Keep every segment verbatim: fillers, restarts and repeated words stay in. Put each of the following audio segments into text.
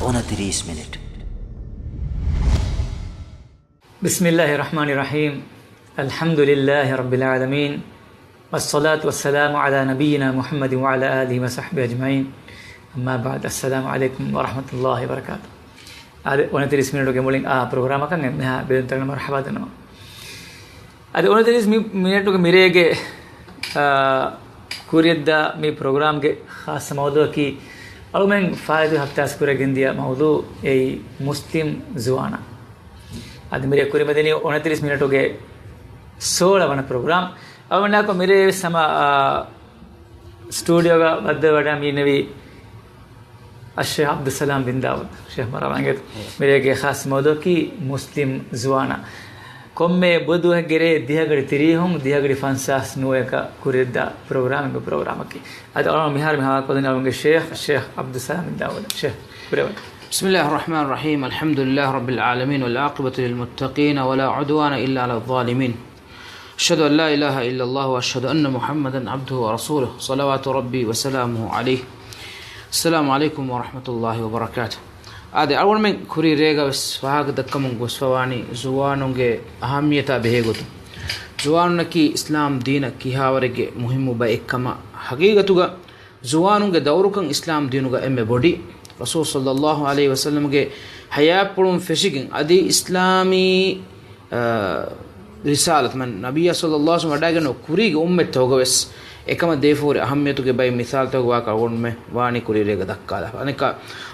އޮނަތިރީސް މިނެޓް. بسم الله الرحمن الرحيم. الحمد لله رب العالمين. والصلاة والسلام على نبينا محمد وعلى آله وصحبه أجمعين. أما بعد، السلام عليكم ورحمة الله وبركاته. އާދެ، އޮނަތިރީސް މިނެޓުގެ މުޅިން އާ ޕްރޮގްރާމަކަށް އެންމެހާ ބެލުންތެރިންނަށް މަރުޙަބާ ދަންނަވަން. އަދި އޮނަތިރީސް މި-، މިނެޓުގެ މިރޭގެ، އާ، ކުރިއަށްދާ މި ޕްރޮގްރާމްގެ ޚާއްޞަ މައުޟޫޢަކީ، އަޅުމެން ފާއިތު ހަފްތާސް ކުރެގެންދިޔަ މައުޟޫޢު އެއީ މުސްލިމް ޒުވާނާ. އަދި މިރޭ ކުރިމަދެނީ އޮނަތިރީސް މިނެޓުގެ ސޯޅަ ވަނަ ޕްރޮގްރާމް. އަޅުމެންނާކު މިރޭ ވެސް ހަމަ، އާ، ސްޓޫޑިއޯގަ ބައްދަލުވެވަޑައި މި އިންނެވީ އައްޝޭޚް ޢަބްދުއްސަލާމް ބިން ދާވޫދު. ޝޭޚް މަރުޙަބާ އިނގޭތޯ. މިރޭގެ ޚާއްޞަ މައުޟޫޢަކީ މުސްލިމް ޒުވާނާ. ކޮންމެ ބުދު ދުވަހެއްގެ ރޭ ދިހަގަޑި ތިރީހުން ދިހަގަޑި ފަންސާސް ނުވައަކަށް ކުރިއަށްދާ ޕްރޮގްރާމެއް މި ޕްރޮގްރާމަކީ. އަދި އަޅުގަނޑު މިހާރު މި ހަވާލުކޮށްދެނީ އަޅުގަނޑުގެ ޝޭޚް، ޝޭޚް ޢަބްދުއްސަލާމް ބިން ދާވޫދު. ޝޭޚް، ކުރެވަން. بسم الله الرحمن الرحيم. الحمد لله رب العالمين، والعاقبة للمتقين، ولا عدوان إلا على الظالمين. أشهد أن لا إله إلا الله، وأشهد أن محمدا عبده ورسوله، صلوات ربي وسلامه عليه. السلام عليكم ورحمة الله وبركاته. އާދެ، އަޅުގަނޑުމެން ކުރީ ރޭގަ ވެސް ފާހަގަ ދައްކަމުން ގޮސްފަވާނީ ޒުވާނުންގެ އަހައްމިއްޔަތާ ބެހޭ ގޮތުން. ޒުވާނުންނަކީ އިސްލާމް ދީނަށް ކިހާވަރެއްގެ މުހިއްމު ބައެއްކަމަށް. ޙަޤީޤަތުގަ ޒުވާނުންގެ ދައުރުކަން އިސްލާމް ދީނުގަ އެންމެ ބޮޑި. ރަސޫލު ޞައްލައްލާހު ޢަލައިހި ވަސައްލަމްގެ ޙަޔާތްޕުޅުން ފެށިގެން އަދި އިސްލާމީ، އާ، ރިސާލަތު، މަން ނަބިއްޔާ ޞައްލައްލާހު ޢަލައިހި ވަސައްލަމް ވަޑައިގެންނެވި ކުރީގެ އުއްމަތްތަކުގަ ވެސް އެކަމަށް ދޭފަހުރި އަހައްމިއްޔަތުގެ ބައެއް މިސާލުތަކުގެ ވާހަކަ އަޅުގަނޑުމެން ވާނީ ކުރީ ރޭގަ ދައްކާލާފަ. އަނެއްކާ،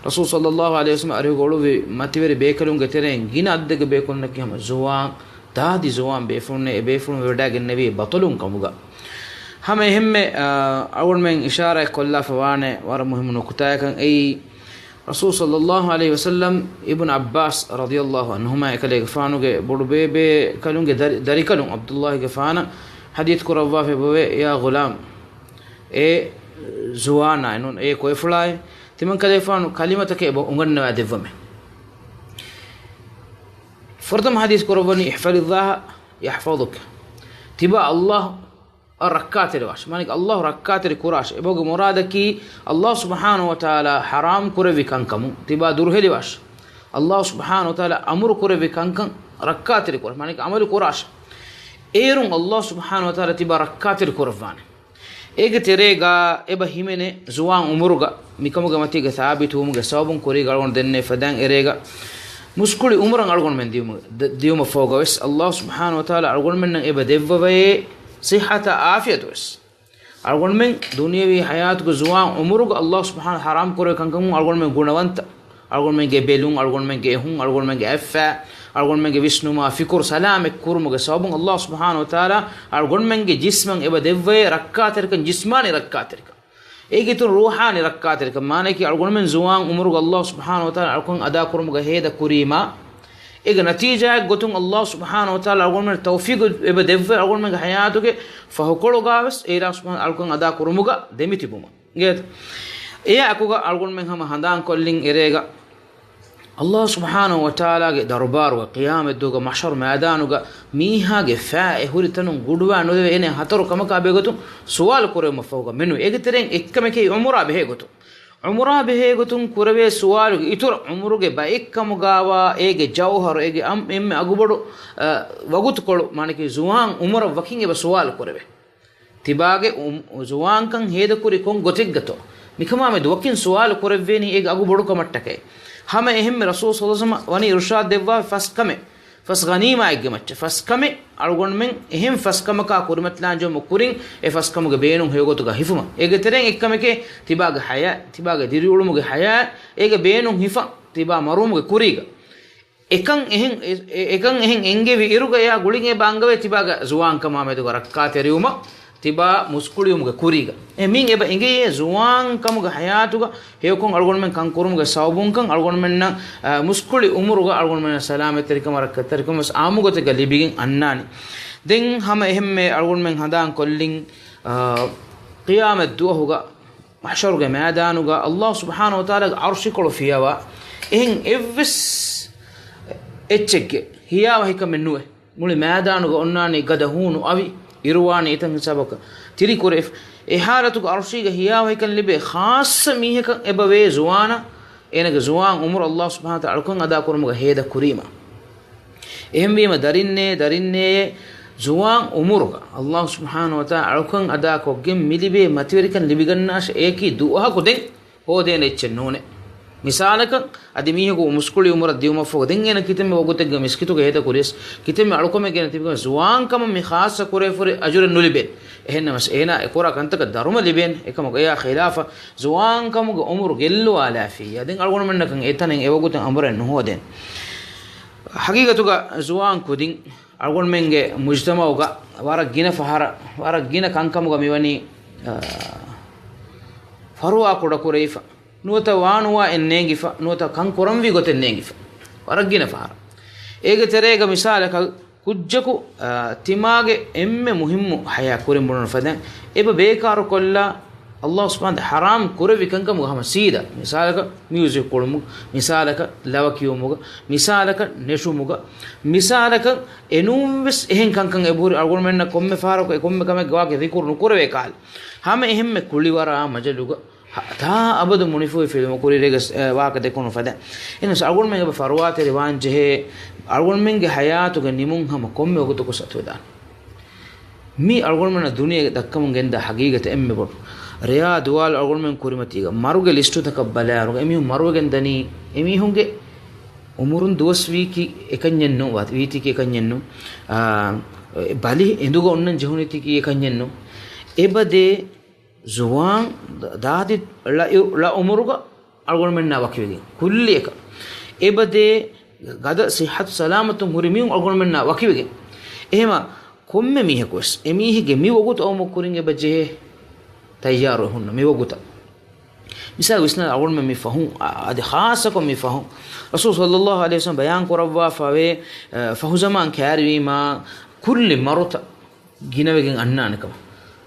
ރަސޫލު ޞައްލައްލާހު ޢަލައިހި ވަސައްލަމް އަރިހުގަ އުޅުއްވި މަތިވެރި ބޭކަލުންގެ ތެރެއިން ގިނަ އަދަދެއްގެ ބޭކަލުންނަކީ ހަމަ ޒުވާން ދާދި ޒުވާން ބޭފުޅުންނޭ. އެ ބޭފުޅުން ވެވަޑައިގެންނެވީ ބަޠަލުން ކަމުގަ. ހަމަ އެހެންމެ، އާ، އަޅުގަނޑުމެން އިޝާރާތް ކޮށްލާފަ ވާނެ ވަރަށް މުހިއްމު ނުކުތާއަކަށް. އެއީ، ރަސޫލު ޞައްލައްލާހު ޢަލައިހި ވަސައްލަމް އިބްނު ޢައްބާސް ރަޟިޔައްލާހު ޢަންހުމާ އެކަލޭގެފާނުގެ ބޮޑުބޭބޭކަލުންގެ ދަރި-، ދަރިކަލުން ޢަބްދުއްލާހިގެފާނަށް ޙަދީޘް ކުރައްވާފައި ބޮވޭ، يا غلام، އޭ ޒުވާނާއޭ ނޫން، އޭ ކޮއެފުޅާއޭ، ތިމަންކަލޭގެފާނު ކަލިމަތަކެއް އެބަ އުނގަންނަވާ ދެއްވަމޭ. ފުރަތަމަ ޙަދީޘް ކުރައްވަނީ، احفظ الله يحفظك. ތިބާ ﷲ އަށް ރައްކާތެރިވާށި. މާނައަކީ ﷲ ރައްކާތެރި ކުރާށި. އެބަހުގެ މުރާދަކީ ﷲ ސުބްޙާނަހޫ ވަތަޢާލާ ޙަރާމް ކުރެއްވި ކަންކަމުން ތިބާ ދުރުހެލިވާށި. ﷲ ސުބްޙާނަހޫ ވަތަޢާލާ އަމުރު ކުރެއްވި ކަންކަން ރައްކާތެރި ކުރާށި. މާނައަކީ ޢަމަލު ކުރާށި. އޭރުން ﷲ ސުބްޙާނަހޫ ވަތަޢާލާ ތިބާ ރައްކާތެރި ކުރައްވާނެ. އޭގެ ތެރޭގަ އެބަ ހިމެނޭ ޒުވާން އުމުރުގަ މިކަމުގެ މަތީގަ ސާބިތުވުމުގެ ސަބަބުން ކުރީގަ އަޅުގަނޑު ދެންނެވި ފަދައިން އެރޭގަ މުސްކުޅި އުމުރަށް އަޅުގަނޑުމެން ދިޔުމު-، ދ-، ދިޔުމަށްފަހުގަ ވެސް ﷲ ސުބްޙާނަހޫ ވަތަޢާލާ އަޅުގަނޑުމެންނަށް އެބަ ދެއްވަވައޭ ޞިއްޙަތާ ޢާފިޔަތު ވެސް. އަޅުގަނޑުމެން ދުނިޔަވީ ޙަޔާތުގެ ޒުވާން އުމުރުގަ ﷲ ސުބްޙާނަހޫ ޙަރާމް ކުރެއްވި ކަންކަމުން އަޅުގަނޑުމެން ގުނަވަންތަ. އަޅުގަނޑުމެންގެ ބެލުން، އަޅުގަނޑުމެންގެ އެހުން، އަޅުގަނޑުމެންގެ އަތްފައި، އަޅުގަނޑުމެންގެ ވިސްނުމާ ފިކުރު ސަލާމަތް ކުރުމުގެ ސަބަބުން ﷲ ސުބްޙާނަހޫ ވަތަޢާލާ އަޅުގަނޑުމެންގެ ޖިސްމަށް އެބަ ދެއްވައޭ ރައްކާތެރިކަން، ޖިސްމާނީ ރައްކާތެރިކަން. އޭގެ އިތުރުން ރޫޙާނީ ރައްކާތެރިކަން. މާނައަކީ އަޅުގަނޑުމެން ޒުވާން އުމުރުގަ ﷲ ސުބްޙާނަހޫ ވަތަޢާލާ އަޅުކަން އަދާކުރުމުގަ ހޭދަ ކުރީމާ، އޭގެ ނަތީޖާއެއް ގޮތުން ﷲ ސުބްޙާނަހޫ ވަތަޢާލާ އަޅުގަނޑުމެން ތައުފީޤު އެބަ ދެއްވައޭ އަޅުގަނޑުމެންގެ ޙަޔާތުގެ ފަހުކޮޅުގަ ވެސް އެ އިލާހު ސުބްޙާނަހޫ އަޅުކަން އަދާ ކުރުމުގަ ދެމިތިބުމަށް. އެއާ އެކުގަ އަޅުގަނޑުމެން ހަމަ ހަނދާން ކޮށްލިން އެރޭގަ ﷲ ސުބްޙާނަހޫ ވަތަޢާލާގެ ދަރުބާރުގަ، ޤިޔާމަތްދުވަހުގަ، މަޙްޝަރު މައިދާނުގަ މީހާގެ ފައި އެ ހުރި ތަނުން ގުޑުވާ ނުލެވޭ އޭނަ ހަތަރު ކަމަކާ ބެހޭގޮތުން ސުވާލު ކުރެވުމަށްފަހުގަ މެނުވީ. އޭގެ ތެރެއިން އެއްކަމަކީ ޢުމުރާ ބެހޭގޮތުން. ޢުމުރާ ބެހޭގޮތުން ކުރެވޭ ސުވާލުގެ އިތުރަށް ޢުމުރުގެ ބައެއްކަމުގަވާ އޭގެ ޖައުހަރު، އޭގެ އަމް-، އެންމެ އަގުބޮޑު، އަ، ވަގުތުކޮޅު، މާނައަކީ ޒުވާން ޢުމުރަށް ވަކިން އެބަ ސުވާލު ކުރެވޭ. ތިބާގެ އު-، ޒުވާންކަން ހޭދަކުރީ ކޮން ގޮތެއްގަތޯ؟ މިކަމާމެދު ވަކިން ސުވާލު ކުރެއްވޭނީ އޭގެ އަގު ބޮޑުކަމަށްޓަކައި. ހަމަ އެހެންމެ ރަސޫލު ޞައްލައްލާހު ޢަލައިހި ވަސައްލަމަ ވަނީ އިރުޝާދު ދެއްވާފަ ފަސް ކަމެއް. ފަސް ޣަނީމާއެއްގެ މައްޗަށް. ފަސް ކަމެއް އަޅުގަނޑުމެން އެހެން ފަސް ކަމަކާ ކުރިމަތިލާން ޖެހުމަށް ކުރިން އެ ފަސް ކަމުގެ ބޭނުން ހެޔޮގޮތުގަ ހިފުމަށް. އޭގެ ތެރެއިން އެއްކަމެކޭ ތިބާގެ ޙަޔާތް، ތިބާގެ ދިރިއުޅުމުގެ ޙަޔާތް، އޭގެ ބޭނުން ހިފަން ތިބާ މަރުވުމުގެ ކުރީގަ. އެކަން އެހެން، އެ-، އެ-، އެކަން އެހެން އެންގެވި އިރުގަ އެއާ ގުޅިގެން އެބަ އަންގަވޭ ތިބާގެ ޒުވާންކަމާ މެދުގަ ރައްކާތެރިވުމަށް، ތިބާ މުސްކުޅިވުމުގެ ކުރީގަ. އެ މިން އެބަ އެނގެޔޭ ޒުވާންކަމުގެ ޙަޔާތުގަ ހެޔޮކޮން އަޅުގަނޑުމެން ކަން ކުރުމުގެ ސަބަބުންކަން އަޅުގަނޑުމެންނަށް، އަ، މުސްކުޅި އުމުރުގަ އަޅުގަނޑުމެންނަށް ސަލާމަތްތެރިކަމަށް ރައްކަތްތެރިކަމަށް ވެސް އާއްމުގޮތެއްގަ ލިބިގެން އަންނާނެ. ދެން ހަމަ އެހެންމެ އަޅުގަނޑުމެން ހަނދާން ކޮށްލިން، އަ، ޤިޔާމަތް ދުވަހުގަ މަޙްޝަރުގެ މައިދާނުގަ ﷲ ސުބްޙާނަހޫ ވަތަޢާލާގެ ޢަރުޝިކޮޅު ފިޔަވާ އެހެން އެއްވެސް އެއްޗެއްގެ ހިޔާވަހިކަމެއް ނުވޭ. މުޅި މައިދާނުގަ އޮންނާނީ ގަދަ ހޫނު އަވި، އިރުވާނީ އެތަން ހިސާބަކަށް ތިރިކުރެ. އެ ޙާލަތުގަ ޢަރުޝީގަ ހިޔާވަހިކަން ލިބޭ ޚާއްޞަ މީހަކަށް އެބަވޭ ޒުވާނާ. އޭނަގެ ޒުވާން ޢުމުރު ﷲ ސުބްޙާނަހޫ ވަތަޢާލާ އަޅުކަން އަދާކުރުމުގަ ހޭދަ ކުރީމަ. އެހެންވީމަ ދަރިންނޭ، ދަރިންނޭ ޒުވާން ޢުމުރުގަ ﷲ ސުބްޙާނަހޫ ވަތަޢާލާ އަޅުކަން އަދާކޮށްގެން މިލިބޭ މަތިވެރިކަން ލިބިގަންނާށޭ، އެއަކީ ދުވަހަކު ދެން ހޯދޭނެ އެއްޗެއް ނޫނޭ. މިސާލަކަށް، އަދި މީހަކު މުސްކުޅި އުމުރަށް ދިއުމަށްފަހު ދެން އޭނަ ކިތަންމެ ވަގުތެއްގަ މިސްކިތުގަ ހޭދަ ކުރިޔަސް، ކިތަންމެ އަޅުކަމެއް ގެނެސް ތިބިކަމަށް ޒުވާންކަމަށް މި ޚާއްޞަ ކުރެވިފަހުރި އަޖުރެއް ނުލިބޭނެ. އެހެންނަމަސް އޭނާ އެ ކުރާ ކަންތަކަށް ދަރުމަ ލިބޭނެ. އެކަމަކު އެއާ ޚިލާފަށް ޒުވާންކަމުގެ އުމުރު ގެއްލުވާލާފިއްޔާ، ދެން އަޅުގަނޑުމެންނަކަށް އެތަނެއް އެވަގުތަށް އަނބުރެއް ނުހޯދޭނެ. ހަގީގަތުގަ ޒުވާން ކުދިން އަޅުގަނޑުމެންގެ މުޖްތަމަޢުގަ ވަރަށް ގިނަ ފަހަރަށް، ވަރަށް ގިނަ ކަންކަމުގަ މިވަނީ، އާ، ފަރުވާ ކުޑަކުރެވިފަ، ނުވަތަ ވާނުވާ އެއް ނޭނގިފަ، ނުވަތަ ކަން ކުރަންވީ ގޮތެއް ނޭނގިފަ. ވަރަށް ގިނަ ފަހަރަށް. އޭގެ ތެރޭގަ މިސާލަކަށް ކުއްޖަކު، އާ، ތިމާގެ އެންމެ މުހިއްމު ހަޔާތް ކުރިން ބުނުނު ފަދައިން، އެބަ ބޭކާރުކޮށްލާ، ﷲ ސުބްޙާނަހޫ ވަތަޢާލާ ޙަރާމް ކުރެއްވި ކަންކަމުގަ ހަމަ ސީދާ. މިސާލަކަށް މިއުޒިކް ކުޅުމުގަ، މިސާލަކަށް ލަވަ ކިޔުމުގަ، މިސާލަކަށް ނެށުމުގަ، މިސާލަކަށް އެނޫންވެސް އެހެން ކަންކަން އެބަހުރި އަޅުގަނޑުމެންނަށް ކޮންމެ ފަހަރަކު އެ ކޮންމެ ކަމެއްގަ ވާގެ ޛިކުރު ނުކުރެވޭ ކަހަލަ. ހަމަ އެހެންމެ ކުޅިވަރާ މަޖަލުގަ ހަ-، ތާ އަބަދު މުނިފުވި ފިލުމު ކުރި ރޭގަސް، އެ، ވާހަކަ ދެކުނު ފަދަ. އެހެނަސް އަޅުގަނޑުމެން އެބަ ފަރުވާތެރި ވާން ޖެހޭ، އަޅުގަނޑުމެންގެ ހަޔާތުގެ ނިމުން ހަމަ ކޮންމެ ވަގުތަކު ސަތުވެދާނެ. މީ އަޅުގަނޑުމެންނަށް ދުނިޔޭގަ ދައްކަމުން ގެންދާ ހަގީގަތެއް އެންމެ ބޮޑު. ރެޔާ ދުވާލު އަޅުގަނޑުމެން ކުރިމަތީގަ މަރުގެ ލިސްޓުތަކަށް ބަލާއިރުގަ އެމީހުން މަރުވެގެން ދަނީ، އެމީހުންގެ އުމުރުން ދުވަސް ވީކީ އެކަންޏެއް ނޫން، ވާ-، ވީތީކީ އެކަންޏެއް ނޫން. އާ، ބަލި އެނދުގަ އޮންނަން ޖެހުނީތީކީ އެކަންޏެއް ނޫން. އެބަދޭ ޒުވާން ދާދި ޅަ-، ޅަ އުމުރުގަ އަޅުގަނޑުމެންނާ ވަކިވެގެން ކުއްލިއަކަށް. އެބަދޭ ގަދަ ސިއްހަތު ސަލާމަތުން ހުރި މީހުން އަޅުގަނޑުމެންނާ ވަކިވެގެން. އެހެމަ ކޮންމެ މީހަކުވެސް އެމީހެއްގެ މި ވަގުތު އައުމަށް ކުރިން އެބަ ޖެހޭ ތައްޔާރުވެ ހުންނަ މި ވަގުތަށް. މިސާލު ވިސްނާ އަޅުގަނޑުމެން މި ފަހުން، އަ-، އަދި ޚާއްޞަކޮށް މި ފަހުން ރަސޫލު ޞައްލައްލާހު ޢަލައިހި ވަސައްލަމް ބަޔާން ކުރައްވާފަވޭ، އަ، ފަހުޒަމާން ކައިރިވީމާ ކުއްލި މަރުތައް ގިނަވެގެން އަންނާނެ ކަމަށް.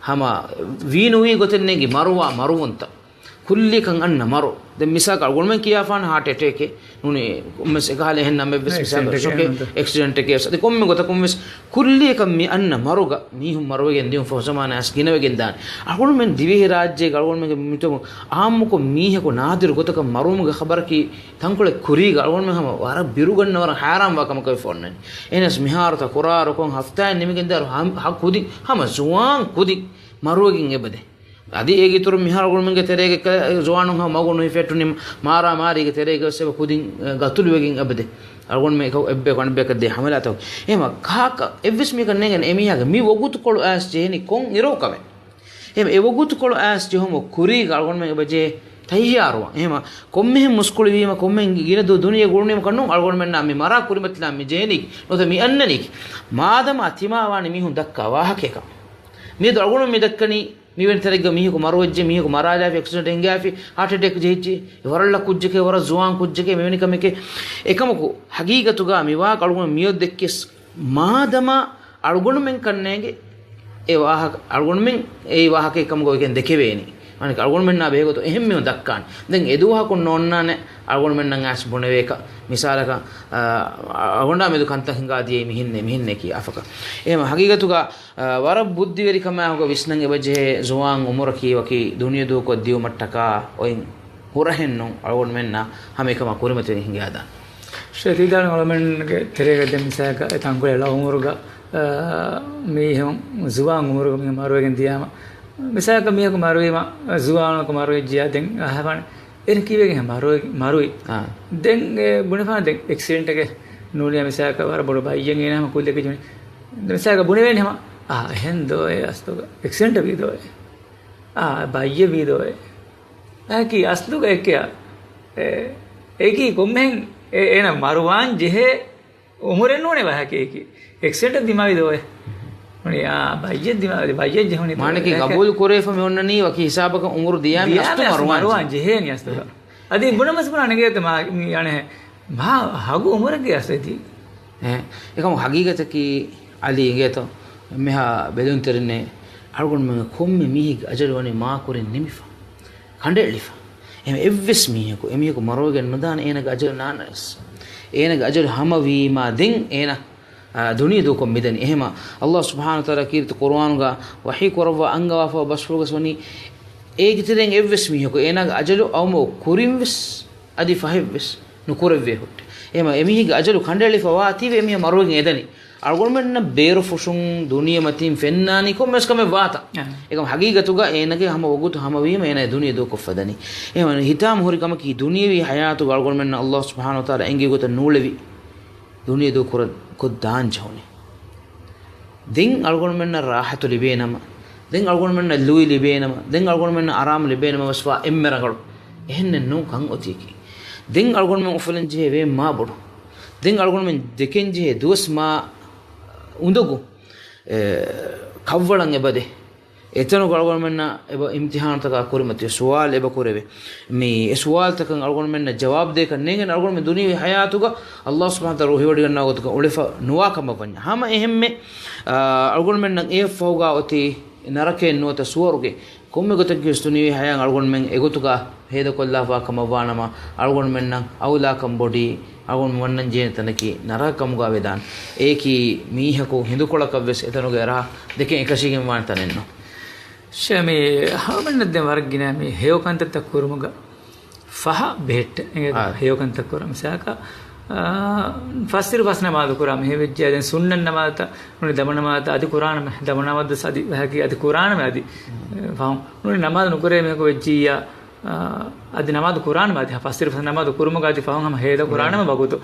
ހަމަ ވީނުވީ ގޮތެއް ނޭނގި މަރުވާ މަރުވުންތައް. ކުއްލިއަކަށް އަންނަ މަރު. ދެން މިސާލަކަށް އަޅުގަނޑުމެން ކިޔާފާނެ ހާޓް އެޓޭކެއް ނޫނީ، ކޮންމެސް އެކަހަލަ އެހެން ނަމެއްވެސް މިސާލަކަށް އެކްސިޑެންޓެކޭ ޝޮކެއް، ނުވަތަ އެކްސިޑެންޓެކޭ ވެސް. އަދި ކޮންމެ ގޮތަކުން ވެސް ކުއްލިއަކަށް މި އަންނަ މަރުގަ މީހުން މަރުވެގެން ދިޔުން ފަހުޒަމާނާސް ގިނަވެގެން ދާނެ. އަޅުގަނޑުމެން ދިވެހިރާއްޖޭގަ އަޅުގަނޑުމެންގެ މިތަމު އާއްމުކޮށް މީހަކު ނާދިރު ގޮތަކަށް މަރުވުމުގެ ޚަބަރަކީ ތަންކޮޅެއް ކުރީގަ އަޅުގަނޑުމެން ހަމަ ވަރަށް ބިރުގަންނަވަރަށް ހައިރާންވާ ކަމަކަށް ވެފަ އޮންނަނީ. އެހެނަސް މިހާރު ތަކުރާރުކޮށް ހަފްތާއެއް ނިމިގެންދާއިރު ހަ-، ހަ-، ކުދިން ހަމަ ޒުވާން ކުދިން މަރުވެގެން އެބަދޭ. އަދި އޭގެ އިތުރުން މިހާރު އަޅުގަނޑުމެންގެ ތެރޭގަ ޒުވާނުން ހަމަ މަގު ނުހިފެއްޓުނި މާރާމާރީގެ ތެރޭގަ ވެސް އެބަ ކުދިން، އަ، ގަތުލުވެގެން އެބަދޭ. އަޅުގަނޑުމެން އެކަ-، އެއްބަޔަކު އަނެއްބަޔަކަށް ދޭ ހަމަލާތަކު. އެހެމަ ކާކަށް އެއްވެސް މީހަކަށް ނޭނގެން އެމީހާގެ މި ވަގުތުކޮޅު އައިސް ޖެހެނީ ކޮން އިރަކު ކަމެއް. އެހެމަ އެ ވަގުތުކޮޅު އައިސް ޖެހުމުގެ ކުރީގަ އަޅުގަނޑުމެން އެބަ ޖެހޭ ތައްޔާރުވާން. އެހެމަ ކޮންމެހެން މުސްކުޅިވީމަ، ކޮންމެހެން ގިނަ ދު-، ދުނިޔެ ގުޅުނީމަ ކަންނޫން އަޅުގަނޑުމެންނާ މި މަރާ ކުރިމަތިލާން މި ޖެހެނީކީ. ނުވަތަ މި އަންނަނީކީ. މާދަމާ ތިމާ ވާނީ މީހުން ދައްކާ ވާހަކައަކަށް. މިއަދު އަޅުގަނޑު މި ދައްކަނީ މިވެނި ތަނެއްގަ މީހަކު މަރުވެއްޖެ، މީހަކު މަރާލާފި، އެކްސިޑެންޓް ހިނގާފި، ހާޓް އެޓޭކް ޖެހިއްޖެ، ވަރަށް ޅަ ކުއްޖެކޭ، ވަރަށް ޒުވާން ކުއްޖެކޭ، މިވެނި ކަމެކޭ. އެކަމަކު ހަގީގަތުގަ މިވާ އަޅުގަނޑު މިއޮތް ދެއްކިޔަސް މާދަމާ އަޅުގަނޑުމެން ކަންނޭނގެ އެ ވާހަކަ، އަޅުގަނޑުމެން އެ ވާހަކައެއް ކަމުގަ ވެގެން ދެކެވޭނީ. އަނެކަ އަޅުގަނޑުމެންނާ ބެހޭގޮތުން އެހެން މީހުން ދައްކާނެ. ދެން އެދުވަހަކުން ނޯންނާނެ އަޅުގަނޑުމެންނަށް އައިސް ބުނެވޭކަށް. މިސާލަކަށް، އަ، އަ-، އަޅުގަނޑާ މެދު ކަންތައް ހިނގާ ދިޔައީ މިހެންނޭ، މިހެންނޭ ކިޔާފަކަށް. އެހެމަ ހަގީގަތުގަ އާ، ވަރަށް ބުއްދިވެރިކަމާއެކުގަ ވިސްނަން އެބަޖެހޭ ޒުވާން އުމުރަކީ ވަކި ދުނިޔެ ދޫކޮށް ދިޔުމަށްޓަކާ އޮތް ހުރަހެއް ނޫން. އަޅުގަނޑުމެންނަށް ހަމައެކަމާ ކުރިމަތިވެގެން ހިނގާދާން. ޝޭޚް ތިދާން އަޅުގަނޑުމެންގެ ތެރޭގަ ދެން މިސާލަކަށް އެ ތަންކޮޅެއް ޅަ އުމުރުގަ، އާ، މީހުން ޒުވާން އުމުރުގަ މީހުން މަރުވެގެން ދިޔާމަ، މިސާލަކަށް މީހަކު މަރުވީމަ، ޒުވާނަކު މަރުވެއްޖިޔާ ދެން އަހަވާނެ. އޭނަ ކީއްވެގެން މަރުވި-، މަރުވި؟ އާ. ދެން އެ ބުނެފާނެ ދެން އެކްސިޑެންޓެކޭ ނޫނިޔާ މިސާލަކަށް ވަރަށް ބޮޑު ބައްޔެއް އޭނަ ހަމަ ކުއްލިއަކީ ޖުނި. މިސާލަކަށް ބުނެވޭނެ ހަމަ، އާ، އެހެން ދޯއޭ އަސްލުގަ އެކްސިޑެންޓެއް ވީ ދޯއޭ. އާ، ބައްޔެއް ވީ ދޯއޭ. އެކީ އަސްލުގަ އެއްކެއާ. އެ، އެކީ ކޮންމެހެން އެ، އޭނަ މަރުވާން ޖެހޭ އުމުރެއް ނޫނޭ ވާހަކައަކީ. އެކްސިޑެންޓެއް ދިމާވި ދޯއޭ. ނޫނީ، އާ، ބައްޔެއް ދިމާވި، ބައްޔެއް ޖެހުނީ މާނަކީ ދޯއޭ. ގަބޫލު ކުރެވިފަ މި އޮންނަނީ ވަކި ހިސާބަކަށް އުމުރު ދިޔާމި އަސްލު ދިޔާމި އަސްލު މަރުވާން މަރުވާން ޖެހޭ. ޖެހޭނީ އަސްލުގަ. އަދި ބުނަމަސް ބުނާ ނިގޭތަ މާ، މި އަނެހެ، މާ ހަގު އުމުރެއްގެ އަސްލެތީ. އެ، އެކަމު ހަގީގަތަކީ އަލީ އިނގޭތޯ، މިހާ ބެލުންތެރިންނޭ އަޅުގަނޑުމެން ކޮންމެ މީހެއްގެ އަޖަލު ވަނީ މާކުރިން ނިމިފަ. ކަނޑައެޅިފަ. އެހެން އެއްވެސް މީހަކު، އެމީހަކު މަރުވެގެން ނުދާނެ އޭނަގެ އަޖަލު ނާންނަވެސް. އޭނަގެ އަޖަލު ހަމަވީމާ ދެން އޭނަ، އާ، ދުނިޔެ ދޫކޮށް މިދަނީ. އެހެމަ ﷲ ސުބްޙާނަހޫ ވަތަޢާލާ ކީރިތި ޤުރުއާނުގަ ވަޙީ ކުރައްވާ އަންގަވާފަ ބަސްފުޅުގަސް ވަނީ، އޭގެ ތެރެއިން އެއްވެސް މީހަކު އޭނާގެ އަޖަލު އައުމުގެ ކުރިން ވެސް އަދި ފަހެއްވެސް ނުކުރެއްވޭ ހުއްޓެ. އެހެމަ އެމީހެއްގެ އަޖަލު ކަނޑައެޅިފަ ވާތީވެ އެމީހާ މަރުވެގެން އެދަނީ. އަޅުގަނޑުމެންނަށް ބޭރުފުށުން ދުނިޔެމަތީން ފެންނާނީ ކޮންމެސް ކަމެއް ވާތަ؟ އާ. އެކަމް ހަގީގަތުގަ އޭނަގެ ހަމަ ވަގުތު ހަމަވީމަ އޭނަ ދުނިޔެ ދޫކޮށްފަ ދަނީ. އެހެމަ ހިތާމަ ހުރި ކަމަކީ ދުނިޔެވީ ހަޔާތުގަ އަޅުގަނޑުމެންނަށް އައްލާހު ސުބްޙާނަހު ވަތަޢާލާ އެނގޭ ގޮތަށް ނޫޅެވި ދުނިޔެ ދޫ ކުރަ-، ކޮށްދާން ޖެހުނީ. ދެން އަޅުގަނޑުމެންނަށް ރާޙަތު ލިބޭނަމަ، ދެން އަޅުގަނޑުމެންނަށް ލުއި ލިބޭނަމަ، ދެން އަޅުގަނޑުމެންނަށް އަރާމު ލިބޭނަމަ ވެސް ވާ އެންމެ ރަނގަޅު. އެހެންނެއް ނޫން ކަން އޮތީކީ. ދެން އަޅުގަނޑުމެން އުފުލަން ޖެހޭ ވޭން މާ ބޮޑު. ދެން އަޅުގަނޑުމެން ދެކެން ޖެހޭ ދުވަސް މާ އުނދަގޫ. އެ، ކަށްވަޅަށް އެބަދޭ. އެތަނުގަ އަޅުގަނޑުމެންނަށް އެބަ އިމްތިޙާނުތަކާ ކުރިމަތިވެ ސުވާލު އެބަ ކުރެވޭ. މި އެ ސުވާލުތަކަށް އަޅުގަނޑުމެންނަށް ޖަވާބު ދޭކަށް ނޭނގެން އަޅުގަނޑުމެން ދުނިޔެވީ ޙަޔާތުގަ އައްލާހު ސުބްޙާނަހު ވަތަޢާލާ ރުހިވޮޑިގަންނަވާ ގޮތުގަ އުޅެފަ ނުވާ ކަމަށް ވަންޏާ. ހަމަ އެހެންމެ، އާ، އަޅުގަނޑުމެންނަށް އެއަށްފަހުގަ އޮތީ ނަރަކައެއް ނުވަތަ ސުވަރުގެ. ކޮންމެ ގޮތަކީވެސް ދުނިޔެވީ ޙަޔާތް އަޅުގަނޑުމެން އެގޮތުގަ ހޭދަކޮށްލާފާ ކަމަށް ވާނަމަ، އަޅުގަނޑުމެންނަށް އައުލާކަން ބޮޑީ، އަޅުގަނޑު ވަންނަން ޖެހޭނެ ތަނަކީ ނަރަކަ ކަމުގަ ވެދާނެ. އެއަކީ މީހަކު ހިނދުކޮޅަކަށްވެސް އެތަނުގަ އެރާ ދެކެން އެކަށީގެން ވާނެ ތަނެއްނު. ޝޭ، މި ހަމަންނަށް ދެން ވަރަށް ގިނަ މި ހެޔޮ ކަންތައްތައް ކުރުމުގަ ފަހަ ބެހެއްޓެ. އެނގޭ އާ. ހެޔޮ ކަންތައް ކުރާ މިސާލަކަށް، އާ، ފަސްއިރު ފަސް ނަމާދު ކުރާ މިހެވިއްޖެ. ދެން ސުންނަތް ނަމާދުތައް ނޫނީ ދަމަ ނަމާދު އަދި ކުރާނަމެ، ދަމަ ނަމާދު އަދި ވަހަކީ އަދި ކުރާނަމެ އަދި، އެ، ފަހުން ނޫނީ ނަމާދު ނުކުރޭ މީހަކު ވެއްޖިއްޔާ، އާ، އަދި ނަމާދު ކުރާނަމެ އަދި ފަސްއިރު ފަސް ނަމާދު ކުރުމުގަ އަދި ފަހުން ހަމަ ހޭދަ ކުރާނަމެ ވަގުތު.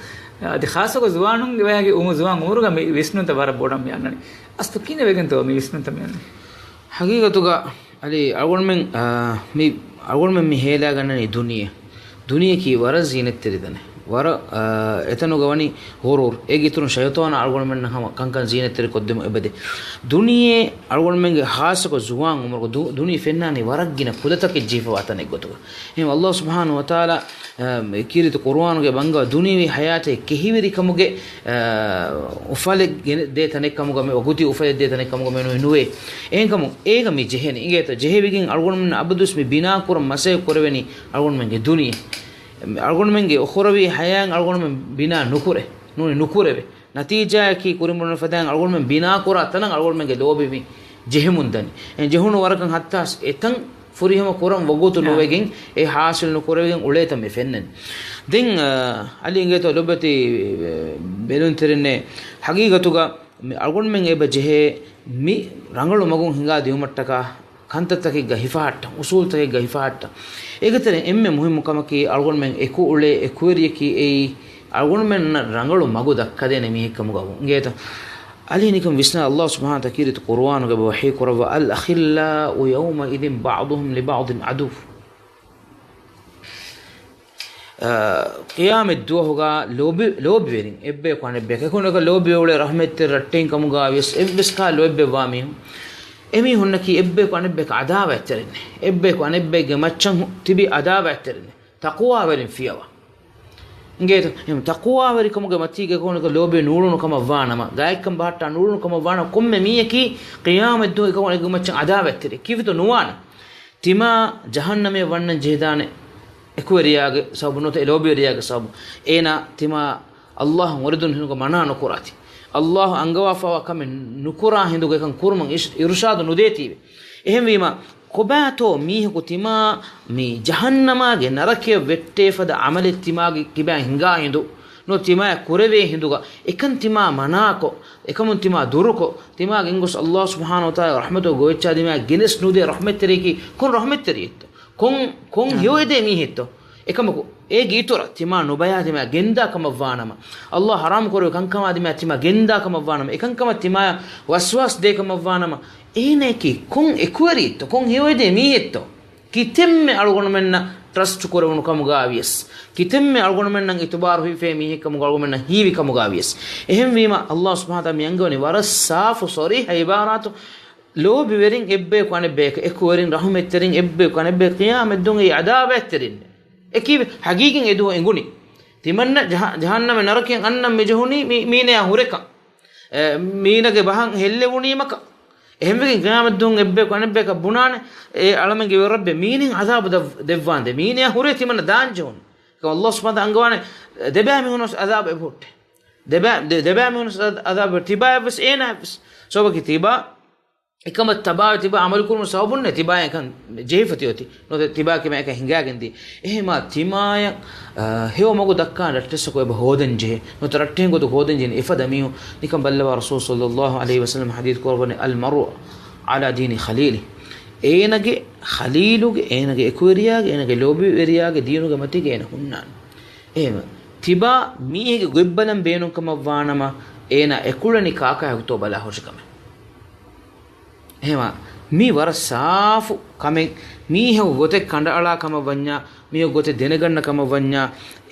އަދި ޚާއްޞަކޮށް ޒުވާނުންގެ ވަޔަކީ އުމު-، ޒުވާން އުމުރުގަ މި ވިސްނުންތައް ވަރަށް ބޮޑަށް މި އަންނަނީ. އަސްލު ކިހިނެއް ވެގެންތޯ މި ވިސްނުންތައް މި އަންނަނީ؟ ހަގީގަތުގަ އަދި އަޅުގަނޑުމެން، އާ، މި އަޅުގަނޑުމެން މި ހޭލާގަންނަނީ ދުނިޔެ. ދުނިޔެއަކީ ވަރަށް ޒީނަތްތެރި ތަނެއް. ވަރަށް، އާ، އެތަނުގަ ވަނީ ޣުރޫރު. އޭގެ އިތުރުން ޝައިޠާނާ އަޅުގަނޑުމެންނަށް ހަމަ ކަންކަން ޒީނަތްތެރި ކޮށްދެމު އެބަދޭ. ދުނިޔެ އަޅުގަނޑުމެންގެ ޚާއްޞަކޮށް ޒުވާން އުމުރުގަ ދު-، ދުނިޔެ ފެންނާނީ ވަރަށް ގިނަ ކުލަތަކެއް ޖެހިފަވާ ތަނެއް ގޮތުގަ. އެހެން އައްލާހު ސުބްޙާނަހު ވަތަޢާލާ، އާ، ކީރިތި ޤުރުއާނުގެ ބަންގަވަ ދުނިޔެވީ ޙަޔާތެއް ކެހިވެރިކަމުގެ، އާ، އުފަލެއް ގެނެ-، ދޭ ތަނެއްކަމުގަ މެ-، ވަގުތީ އުފަލެއް ދޭ ތަނެއްކަމުގަ މެނުވެ ނުވޭ. އެހެންކަމުން އޭގަ މި ޖެހެނީ. އިނގޭތޯ ޖެހެވިގެން އަޅުގަނޑުމެން އަބަދުވެސް މި ބިނާ ކުރަން މަސައްކަތް ކުރެވެނީ އަޅުގަނޑުމެންގެ ދުނިޔެ. އަޅުގަނޑުމެންގެ އުޚްރަވީ ޙަޔާތް އަޅުގަނޑުމެން ބިނާ ނުކުރޭ. ނޫނީ ނުކުރެވޭ. ނަތީޖާއަކީ ކުރިން ބުނަން ފަދައިން އަޅުގަނޑުމެން ބިނާކުރާ ތަނަށް އަޅުގަނޑުމެންގެ ލޯބި މި ޖެހެމުން ދަނީ. އެ ޖެހުނު ވަރަކަށް ހައްތާސް އެތަން ފުރިހަމަ ކުރަން ވަގުތު އާ. ނުވެގެން އެ ޙާޞިލް ނުކުރެވިގެން އުޅޭތަން މި ފެންނަނީ. ދެން، އާ، އަލީ އިނގޭތޯ ލޮބުވެތި، އެ، ބެލުންތެރިންނޭ ހަގީގަތުގަ މި އަޅުގަނޑުމެން އެބަ ޖެހޭ މި ރަނގަޅު މަގުން ހިނގާ ދިއުމަށްޓަކާ ކަންތައްތަކެއްގަ ހިފަހައްޓަން، އުސޫލުތަކެއްގަ ހިފަހައްޓަން. އޭގެތެރެ އެންމެ މުހިއްމު ކަމަކީ އަޅުގަނޑުމެން އެކު އުޅޭ އެކުވެރިޔަކީ އެއީ އަޅުގަނޑުމެންނަށް ރަނގަޅު މަގު ދައްކަދޭނެ މީހެއްކަމުގަ ވުން. އިނގޭތަ؟ އަލީ ނިކަން ވިސްނާ، އައްލާހު ސުބްޙާނަހު ވަތަޢާލާ ކީރިތި ޤުރުއާނުގަ އެބަ ވަޙީ ކުރައްވާ، الأخلاء يومئذ بعضهم لبعض عدو. އާ، ޤިޔާމަތް ދުވަހުގަ ލޯބި-، ލޯބިވެރިން އެއްބަޔަކު އަނެއްބަޔަކަށް އެކު ރަޙްމަތްތެރި ރައްޓެހިން ކަމުގަ ވިޔަސް އެއްވެސް ކާ ލޯތްބެއްވާ މީހުން އެމީހުންނަކީ އެއްބަޔަކު އަނެއްބަޔަކަށް އަދާވަތްތެރިން. އެއްބަޔަކު އަނެއްބައެއްގެ މައްޗަށް ހު-، ތިބި އަދާވަތްތެރިން. ތަޤުވާވެރިން ފިޔަވާ. އިނގޭތަ؟ އެހެން ތަޤުވާވެރިކަމުގެ މަތީގަ އެކަމަކު ލޯބި ނޫޅުނު ކަމަށް ވާނަމަ، ގާތްކަން ބަހައްޓާ ނޫޅުނު ކަމަށް ވާނަމަ، ކޮންމެ މީހަކީ ޤިޔާމަތްދުވަހު އެކަމަކު އެކު މައްޗަށް އަދާވަތްތެރި. ކީއްވެތޯ ނުވާނެ؟ ތިމާ ޖަހަންނަމޭ ވަންނަން ޖެހިދާނެ އެކުވެރިޔާގެ ސަބަބު ނުވަތަ ލޯބިވެރިޔާގެ ސަބަބު. އޭނާ ތިމާ އައްލާހު މުރިދުން ހިނދުގަ މަނާ ނުކުރާތި. އައްލާހު އަންގަވާފަވާ ކަމެއް ނުކުރާ ހިނދުގަ އެކަން ކުރުމަށް އިޝް-، އިރުޝާދު ނުދޭތީވެ. އެހެންވީމަ، ކޮބާތޯ މީހަކު ތިމާ މި ޖަހަންނަމާގެ ނަރަކަޔަށް ވެއްޓޭފަދަ ޢަމަލެއް ތިމާގެ ކިބައިން ހިނގާ ހިނދު، ނު ތިމާޔަށް ކުރެވޭ ހިނދުގަ، އެކަން ތިމާ މަނާކޮށް، އެކަމުން ތިމާ ދުރުކޮށް، ތިމާ ގެންގޮސް އައްލާހު ސުބްޙާނަހު ވަތަޢާލާ ރަޙްމަތުގެ ގޮވެއްޗާ ތިމާ ގެނެސް ނުދޭ ރަޙްމަތްތެރިޔަކީ ކޮން ރަޙްމަތްތެރިއެއްތޯ؟ ކޮން، ކޮން އާ. ހެޔޮއެދޭ މީހެއްތޯ؟ އެކަމަކު، އޭގެ އިތުރަށް ތިމާ ނުބަޔާ ތިމާ ގެންދާ ކަމަށްވާނަމަ، އައްލާހު ޙަރާމް ކުރެއްވި ކަންކަމާ ތިމާ، ތިމާ ގެންދާ ކަމަށްވާނަމަ، އެކަންކަމަށް ތިމާޔަށް ވަސްވާސް ދޭ ކަމަށްވާނަމަ، އޭނައަކީ ކޮން އެކުވެރިއެއްތޯ؟ ކޮން ހެޔޮއެދޭ މީހެއްތޯ؟ ކިތަންމެ އަޅުގަނޑުމެންނަށް ޓްރަސްޓް ކުރެވުނު ކަމުގަ ވިޔަސް، ކިތަންމެ އަޅުގަނޑުމެންނަށް އިތުބާރު ހިފޭ މީހެއްކަމުގަ އަޅުގަނޑުމެންނަށް ހީވި ކަމުގަ ވިޔަސް. އެހެންވީމަ، އައްލާހު ސުބްޙާނަހު ވަތަޢާލާ މި އަންގަވަނީ ވަރަށް ސާފު ޞަރީޙަ ޢިބާރާތު، ލޯބިވެރިން އެއްބަޔަކު އަނެއްބަޔަކަށް އެކުވެރިން، ރަޙުމަތްތެރިން އެއްބަޔަކު އަނެއްބަޔަކަށް، ޤިޔާމަތްދުވަހު އެއީ އަދާވަތްތެރިން. އެކީ ހަގީގަތް އެދުވަހު އެނގުނީ. ތިމަންނަ ޖަހަ-، ޖަހަންނަމެ ނަރަކަޔަށް އަންނަން މިޖެހުނީ މީ-، މީނަޔާ ހުރެކަން. އެ، މީނަގެ ބަހަށް ހެއްލެވުނީމަކަށް. އެހެންވެގެން ޤިޔާމަތްދުވަހު އެއްބަޔަކު އަނެއްބަޔަކަށް ބުނާނެ، އޭ އަޅަމެންގެ ވެރިރައްބޭ މީނިން ޢަޛާބު ދައް-، ދެއްވާނދޭ. މީނަޔާ ހުރޭ ތިމަންނަ ދާންޖެހުނު. އެކަމަކު އައްލާހު ސުބްޙާނަހު ވަތަޢާލާ އަންގަވާނެ، ދެބައި މީހުނަސް ޢަޛާބު އެބަހުއްޓޭ. ދެބައި-، ދެ-، ދެބައި މީހުނަސް ޢަޛާބު ތިބާއަށްވެސް އޭނާއަށްވެސް. ސަބަބަކީ ތިބާ އެކަމަށް ތިބާ ތިބާ ޢަމަލުކުރުމުން ސަބަބުންނޭ ތިބާޔަކަން ޖެހިފަ ތިއޮތީ. ނުވަތަ ތިބާ ކިބައިން އެކަން ހިނގާގެންދީ. އެހެމާ ތިމާޔަށް، އާ، ހެޔޮ މަގު ދައްކާ ރައްޓެއްސަކު އެބަ ހޯދަން ޖެހޭ. ނުވަތަ ރައްޓެހިން ގޮތު ހޯދަން ޖެހޭ. އެފަދަ މީހުން ނިކަން ބައްލަވާ ރަސޫލު ޞައްލައްލާހު ޢަލައިހި ވަސައްލަމަ ޙަދީޘް ކުރައްވަނީ، "އަލްމަރުއު ޢަލާ ދީނި ޚަލީލި." އޭނަގެ ޚަލީލުގެ، އޭނަގެ އެކުވެރިޔާގެ، އޭނަގެ ލޯބިވެރިޔާގެ ދީނުގެ މަތީގަ އޭނަ ހުންނާނެ. އެހެމަ ތިބާ މީހެއްގެ ގޮތްބަލަން ބޭނުންކަމަށްވާނަމަ، އޭނަ އެކުޅެނީ ކާކާ ހުތޯ ބަލާ ހުށިކަމެއް. އެހެމަ މީ ވަރަށް ސާފު ކަމެއް. މީހަކު ގޮތެއް ކަނޑައަޅާ ކަމަށް ވަންޏާ، މީހަކު ގޮތެއް ދެނެގަންނަ ކަމަށް ވަންޏާ،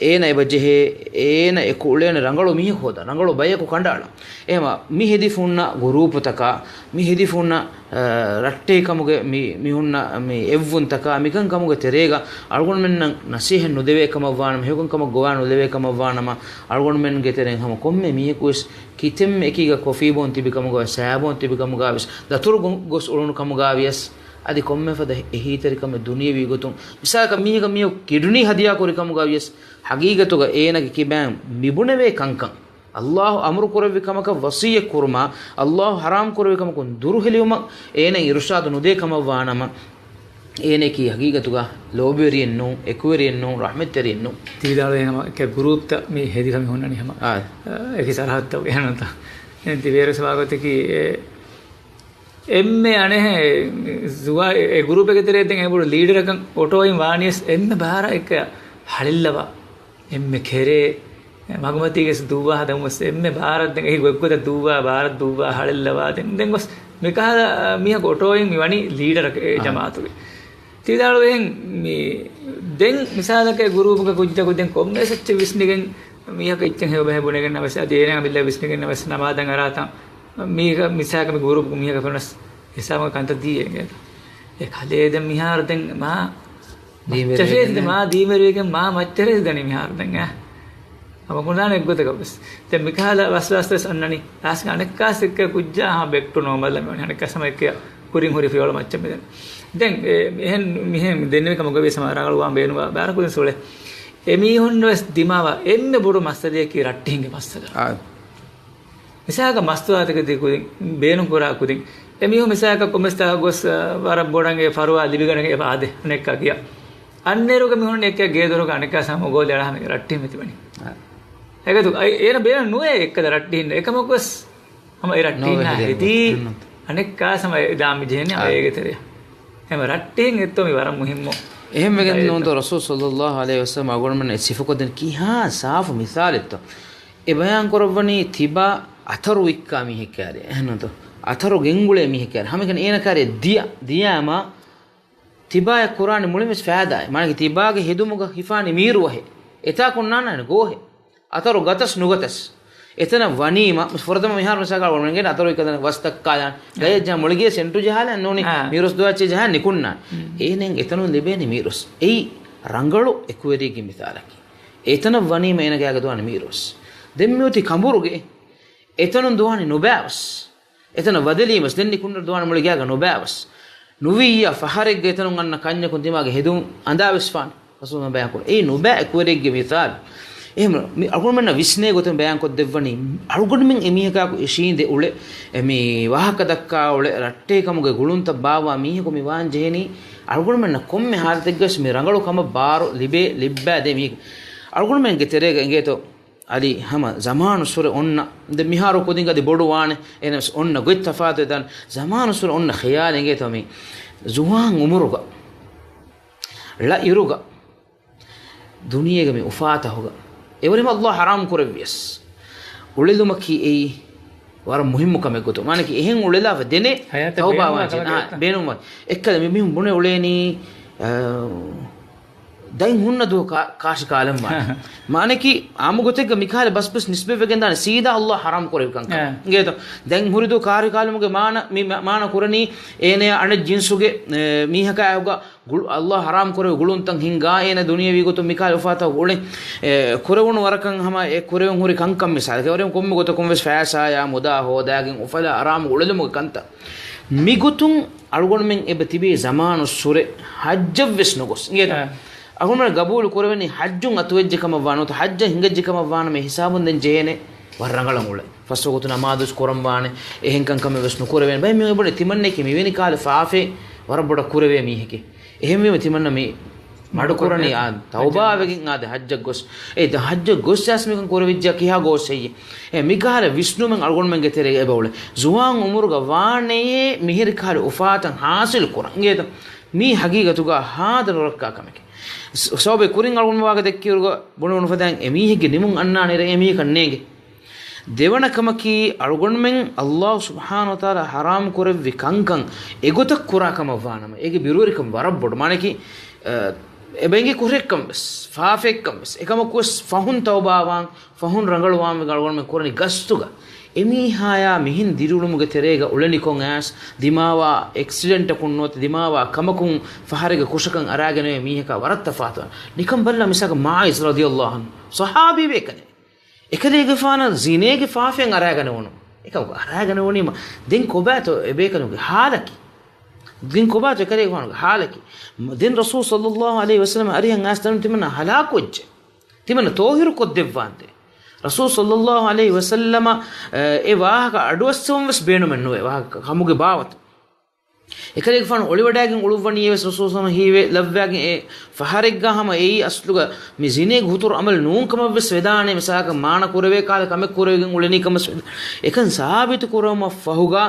އޭނަ އެބަ ޖެހޭ، އޭނަ އެ ކުޅޭނެ ރަނގަޅު މީހަކު ހޯދާ، ރަނގަޅު ބަޔަކު ކަނޑައަޅާ. އެހެމަ މި ހެދިފުންނަ ގުރޫޕުތަކާ، މި ހެދިފުންނަ، އަ، ރައްޓޭކަމުގެ މި، މި ހުންނަ މި އެއްވުންތަކާ، މިކަންކަމުގެ ތެރޭގަ އަޅުގަނޑުމެންނަށް ނަސޭހަތް ނުދެވޭ ކަމަށްވާނަމަ، ހެޔޮކަންކަމަށް ގޮވާ ނުލެވޭ ކަމަށްވާނަމަ، އަޅުގަނޑުމެންގެ ތެރެއިން ހަމަ ކޮންމެ މީހަކުވެސް ކިތަންމެ އެކީގަ ކޮފީ ބޯން ތިބި ކަމުގަވެސް، ސާބޯން ތިބި ކަމުގަވެސް، ދަތުރު ގޮ-، ގޮސް އުޅުނު ކަމުގަވިޔަސް، އަދި ކޮންމެފަދަ އެހީތެރިކަމެއް ދުނިޔެވީ ގޮތުން، މިސާލަކަށް މީހަކަށް މީހަކު ކިޑުނީ ހަދިޔާ ކުރި ކަމުގަވިޔަސް، ހަގީގަތުގަ އޭނަގެ ކިބައިން މިބުނެވޭ ކަންކަން، ﷲ އަމުރު ކުރެއްވި ކަމަކަށް ވަޞިއްޔަތް ކުރުމާ، ﷲ ޙަރާމް ކުރެއްވި ކަމަކުން ދުރުހެލިވުމަށް އޭނަ އިރުޝާދު ނުދޭ ކަމަށްވާނަމަ، އޭނައަކީ ހަގީގަތުގަ ލޯބިވެރިއެއް ނޫން، އެކުވެރިއެއް ނޫން، ރަޙްމަތްތެރިއެއް ނޫން. ތި ވިދާޅުވި ހަމަ އެކި ގުރޫޕްތައް މި ހެދިފަ މި ހުންނަނީ ހަމަ، އާ. އެކި ސަރަހައްދުތައް އެހެންތަ؟ ދެން ތި ވޭރު ސަވާލު ގޮތަކީ، އެ، އެންމެ އަނެއް ޒުވާ-، އެ ގުރޫޕެއްގެ ތެރޭ ދެން އެބޮޑު ލީޑަރަކަށް އޮޓޯއިން ވާނީސް އެންމެ ބާރަށް އެކަ ހަޅިއްލަވާ. އެންމެ ކެރޭ މަގުމަތީގެ ދޫވާ ހަދަމުވެސް އެންމެ ބާރަށް ދެން އެހި ގޮތްގޮތަށް ދޫވާ، ބާރަށް ދޫވާ، ހަޅިއްލަވާ ދެން، ދެން ގޮސް މިކަހަލަ މީހަކު އޮޓޯއިން މި ވަނީ ލީޑަރަކަށް އެ އާ. ޖަމާއަތުގެ. ތި ވިދާޅުވިހެން މި ދެން މިސާލަކަށް ގުރޫޕުގެ ކުއްޖަކު ދެން ކޮންމެސް އެއްޗެއް ވިސްނިގެން މީހަކަށް އެއްޗެއް ހެޔޮ ބަހެއް ބުނެގެންނަވެސް އަދި އޭނަ އަމިއްލަ ވިސްނިގެންނަވެސް ނަމާދަށް އަރާތަން މީހަކަށް މިސާލަކަށް މި ގުރޫޕުގެ މީހަކަށް ފެނުނަސް ހިސާބުގެ ކަންތައް ދީ އެނގޭތަ؟ އެ ކަލޭ ދެން މިހާރު ދެން މާ ދީމެރި މައްޗަށޭ ވެގެން ދި-، ނޭ. މާ ދީމެރިވެގެން މާ މައްޗަށޭ ދަނީ މިހާރު ދެން އެ. ހަމަ ބުނާނެ އެއްގޮތަކަށް ވެސް. ދެން މިކަހަލަ ވަސްވާސް ވެސް އަންނަނީ. ލާސްގެ އަނެއްކާސް އެއްކަ ކުއްޖާ ހާ ބެކް ޓު ނޯމަލް އަންނަނީ. އަނެއްކާސް ހަމަ އެއްކަ ކުރިން ހުރި ފިޔަވަޅު މައްޗަށް މިދަނީ. ދެން އެ މިހެން، މިހެން ދެންނެވި ކަމުގަ ވެސް ހަމަ ރަނގަޅުވާން ބޭނުންވާ ބާރަކު ދެން ސުޅެ. އެމީހުން ވެސް ދިމާވާ އެންމެ ބޮޑު މައްސަލަޔަކީ ރައްޓެހިންގެ މައްސަލަ. އާ. މިސާލަކަށް މަސްތުވާތަކެތި ކުދިން، ބޭނުންކުރާ ކުދިން، އެމީހުން މިސާލަކަށް ކޮންމެސް ތާކަށް ގޮސް، އަ، ވަރަށް ބޮޑަށް އެ ފަރުވާ ލިބިގަނެގެން އެބަ އާދޭ، އަނެއްކާ ގިޔަ. އަންނައިރުގަ މިހުން އެއްކަ ގޭދޮރުގަ އަނެއްކާ ސަމަ ގޯލި އަޅާ ހަމަ ރައްޓެހި މެތިބަނީ. އާ. އެގަތު، އައި، އޭނަ ބޭނުން ނުވޭ އެއްކަލަ ރައްޓެހިން. އެކަމަކުވެސް ހަމަ އެ ރައްޓެހިންނާ ނޯވެ ހެދީ، ހެދީ. އަނެއްކާ ސަމަ އެ ދާ މި ޖެހެނީ ހަމަ އާ. އޭގެ ތެރެއަށް. ހަމަ ރައްޓެހިން އެއްތޯ މި ވަރަށް މުހިއްމު. އެހެންވެގެން ނޫންތޯ ރަސޫލު ޞައްލައްލާހު ޢަލައިހި ވަސައްލަމަ އަޅުގަނޑުމެން އެ ސިފަކޮށްދެން ކިހާ ސާފު މިސާލެއްތޯ. އެ ބަޔާން ކުރައްވަނީ ތިބާ އަތަރު ވިއްކާ މީހެއްކާރި. އެހެންނޫންތޯ؟ އަތަރު ގެންގުޅޭ މީހެއްކާރި. ހަމައެކަނި އޭނަކާރި ދިޔަ، ދިޔާމާ ތިބާޔަށް ކުރާނެ މުޅިންވެސް ފައިދާއެއް. މާނަކީ ތިބާގެ ހެދުމުގަ ހިފާނީ މީރު ވަހެއް. އެތާކުންނާންނާނެ ގޯހެއް. އަތަރު ގަތަސް ނުގަތަސް. އެތަނަށް ވަނީމަ، ފުރަތަމަ މިހާރު މިސާލަކަށް އަޅުގަނޑުމެން ގެން އަތަރު ވިއްކަދާނެ ވަސް ދައްކާލާނެ. ގަޔަށް ޖަހާ މުޅިގެޔަށް ސެންޓު ޖަހާލާނެ ނޫނީ. އާ. މީރުސް ދުވާ އެއްޗެއް ޖަހާ ނިކުންނާނެ. އެހެން އެތަނުން ލިބޭނެ މީރުސް. އެއީ ރަނގަޅު އެކުވެރިއެއްގެ މިސާލަކީ. އެތަނަށް ވަނީމަ އޭނަ ގާގަ ދުވާނެ މީރުސް. ދެން މިއޮތީ ކަނބުރުގެ. އެތަނުން ދުވާނެ ނުބައިވަސް. އެތަނަށް ވަދެލީމަސް ދެން ނިކުންނަ ދުވާނެ މުޅި ގާގަ ނުބައިވަސް. ނުވިއްޔާ ފަހަރެއްގަ އެތަނުން އަންނަ ކަންޏަކުން ތިމާގެ ހެދުން އަނދާވެސްފާނެ. ރަސޫލު ބަޔާންކުރޭ. އެއީ ނުބައި އެކުވެރިއެއްގެ މިސާލު. އެހެން މި އަޅުގަނޑުމެންނަށް ވިސްނޭ ގޮތުން ބަޔާންކޮށްދެއްވަނީ، އަޅުގަނޑުމެން އެމީހަކާއެކު އިށީނދެ އުޅެ، އެ މި ވާހަކަ ދައްކާ އުޅެ، ރައްޓޭ ކަމުގެ ގުޅުންތައް ބާއްވާ މީހަކު މި ވާން ޖެހެނީ، އަޅުގަނޑުމެންނަށް ކޮންމެ ހާލަތެއްގަވެސް މި ރަނގަޅު ކަމަށް ބާރު ލިބޭ، ލިއްބާދޭ މީހަކު. އަޅުގަނޑުމެންގެ ތެރޭގަ އިނގޭތޯ، އަދި ހަމަ ޒަމާނުއްސުރެ އޮންނަ، ދެ މިހާރު ކުދިން އަދި ބޮޑު ވާނެ، އެހެނަސް އޮންނަ ގޮތް ތަފާތު ދަން، ޒަމާނުއްސުރެ އޮންނަ ޚިޔާލެއް އިނގޭތޯ މި ޒުވާން އުމުރުގަ، ޅަ އިރުގަ، ދުނިޔޭގަ މި އުފާތަހުގަ، އެވަރެމަ ﷲ ޙަރާމް ކުރެއްވިޔަސް، އުޅެލުމަކީ އެއީ ވަރަށް މުހިއްމު ކަމެއް ގޮތުން. މާނަކީ އެހެން އުޅެލާފަ ދެނެ ހަޔާތަށް ތައުބާ ބޭނުންވާ ވާން ޖެހޭ. ކަމެއް އާ، އެއްތަ؟ ބޭނުންވާ. އެއްކަލަ މި މީހުން ބުނެ އުޅޭނީ، އާ، ދަތް ހުންނަ ދުވަހު ކާ-، ކާށި ކާލަން ވާނެ. މާނަކީ، އާއްމު ގޮތެއްގަ މިކަހަލަ ބަސް ބަސް ނިސްބަތްވެގެން ދާނެ ސީދާ ﷲ ޙަރާމް ކުރެއްވި ކަންކަން. އެ. އިނގޭތޯ؟ ދެން ހުރި ދުވަހު ކާށި ކާލުމުގެ މާނަ، މި މަ-، މާނަ ކުރަނީ، އޭނަޔާ އަނެއް ޖިންސުގެ، އެ، މީހަކާއެކުގަ ގުޅު-، ﷲ ޙަރާމް ކުރެއްވި ގުޅުންތައް ހިންގާ އޭނަ ދުނިޔެވީ ގޮތުން މިކަހަލަ އުފާތަކު އުޅެ، އެ، ކުރެވުނު ވަރަކަށް ހަމަ އެ ކުރެވެން ހުރި ކަންކަން މިސާލަކަށް އެވަރެން ކޮންމެ ގޮތަކުން ވެސް ފައިސާޔާ މުދާ ހޯދާގެން އުފަލާ އަރާމު އުޅެލުމުގެ ކަންތައް. މިގޮތުން އަޅުގަނޑުމެން އެބަ ތިބީ ޒަމާނުއްސުރެ ޙައްޖަށްވެސް ނުގޮސް. އިނގޭތަ؟ އާ. އަޅުގަނޑުމެން ގަބޫލު ކުރެވެނީ ޙައްޖުން އަތުވެއްޖެ ކަމަށްވާނަމަ، ނުވަތަ ޙައްޖަށް ހިނގައްޖެ ކަމަށްވާނަމަ އެ ހިސާބުން ދެން ޖެހޭނެ. ވަރަށް ރަނގަޅަށް އުޅޭ. ފަސްވަގުތު ނަމާދުވެސް ކުރަން ވާނެ. އެހެން ކަންކަމެއް ވެސް ނުކުރެވޭނެ. ބައެއް މީހުން އެބުނީ ތިމަންނައަކީ މިވެނި ކަހަލަ ފާފައިން ވަރަށް ބޮޑަށް ކުރެވޭ މީހެކޭ. އެހެންވީމަ ތިމަންނަ މި މަޑުކުރަނީ އާ، ތައުބާވެގެން އާދެ ހައްޖަށް ގޮސް. އެ ދަ ހައްޖަށް ގޮސް އައިސް މިކަން ކުރެވިއްޖެ ކިހާ ގޯސް ހެއްޔޭ؟ އެ މިކަހަލަ ވިސްނުމެއް އަޅުގަނޑުމެންގެ ތެރޭގަ އެބަ އުޅޭ. ޒުވާން އުމުރުގަ ވާނެޔޭ މިހިރި ކަހަލަ އުފާތައް ހާސިލު ކުރަން. އިނގޭތަ؟ މީ ހަގީގަތުގަ ހާދަ ނުރައްކާ ކަމެކޭ. ސ-، ސަބަބެއް ކުރިން އަޅުގަނޑު ވާހަކަ ދެއްކިއިރުގަ ބުނެވުނު ފަދައިން އެމީހެއްގެ ނިމުން އަންނާނެ އިރަށް އެމީހަކަށް ނޭނގެ. ދެވަނަ ކަމަކީ، އަޅުގަނޑުމެން ﷲ ސުބްޙާނަހޫ ވަތަޢާލާ ޙަރާމް ކުރެއްވި ކަންކަން އެގޮތަށް ކުރާ ކަމަށް ވާނަމަ، އޭގެ ބިރުވެރިކަން ވަރަށް ބޮޑު. މާނައަކީ، އަ، އެބަ އެނގޭ ކުށެއްކަން ވެސް، ފާފައެއްކަން ވެސް. އެކަމަކު ވެސް ފަހުން ތައުބާވާން، ފަހުން ރަނގަޅުވާން ވެގެން އަޅުގަނޑުމެން ކުރަނީ ގަސްތުގަ. އެމީހާޔާ މިހެން ދިރިއުޅުމުގެ ތެރޭގަ އުޅެނިކޮށް އައިސް، ދިމާވާ އެކްސިޑެންޓަކުން ނުވަތަ ދިމާވާ ކަމަކުން ފަހަރެއްގެ ކުށަކަށް އަރާގެނެވޭ މީހަކާ ވަރަށް ތަފާތު. ނިކަން ބަލާ މިސާލަކަށް މާޢިޒް ރަޟިޔަﷲ ޢަންހު ޞަޙާބީ ބޭކަލެއް. އެކަލޭގެފާނަށް ޒިނޭގެ ފާފައިން އަރާގަނެވުނު. އެކަމަކު އަރާގަނެވުނީމަ ދެން ކޮބާތޯ އެބޭކަލުންގެ ޙާލަކީ؟ ދެން ކޮބާތޯ އެކަލޭގެފާނުގެ ޙާލަކީ؟ ދެން ރަސޫލު ޞައްލަﷲ ޢަލައިހި ވަސައްލަމަ އަރިހަށް އައިސް ތިމަންނަ ހަލާކުވެއްޖެ. ތިމަންނަ ތޯހިރު ކޮށްދެއްވާނދޭ. ރަސޫލު ޞައްލަﷲ ޢަލައިހި ވަސައްލަމަ، އެ، އެ ވާހަކަ އަޑުއައްސަވަން ވެސް ބޭނުމެއް ނުވޭ، ވާހަކަ ކަމުގެ ބާވަތު. އެކަލޭގެފާނު އޮޅިވަޑައިގެން އުޅުއްވަނީ ވެސް ރަސޫލު ޞައްލަﷲ ޢަލައިހި ވަސައްލަމަ ހީވޭ ލައްވާގެން އެ ފަހަރެއްގަ ހަމަ އެއީ އަސްލުގަ މި ޒިނޭގެ ހުތުރު ޢަމަލު ނޫން ކަމަށް ވެސް ވެދާނެ، މިސާލަކަށް މާނަ ކުރެވޭ ކަހަލަ ކަމެއް ކުރެވިގެން އުޅެނީ ކަމަށް ވެދާނެ. އެކަން ސާބިތު ކުރުމަށް ފަހުގަ،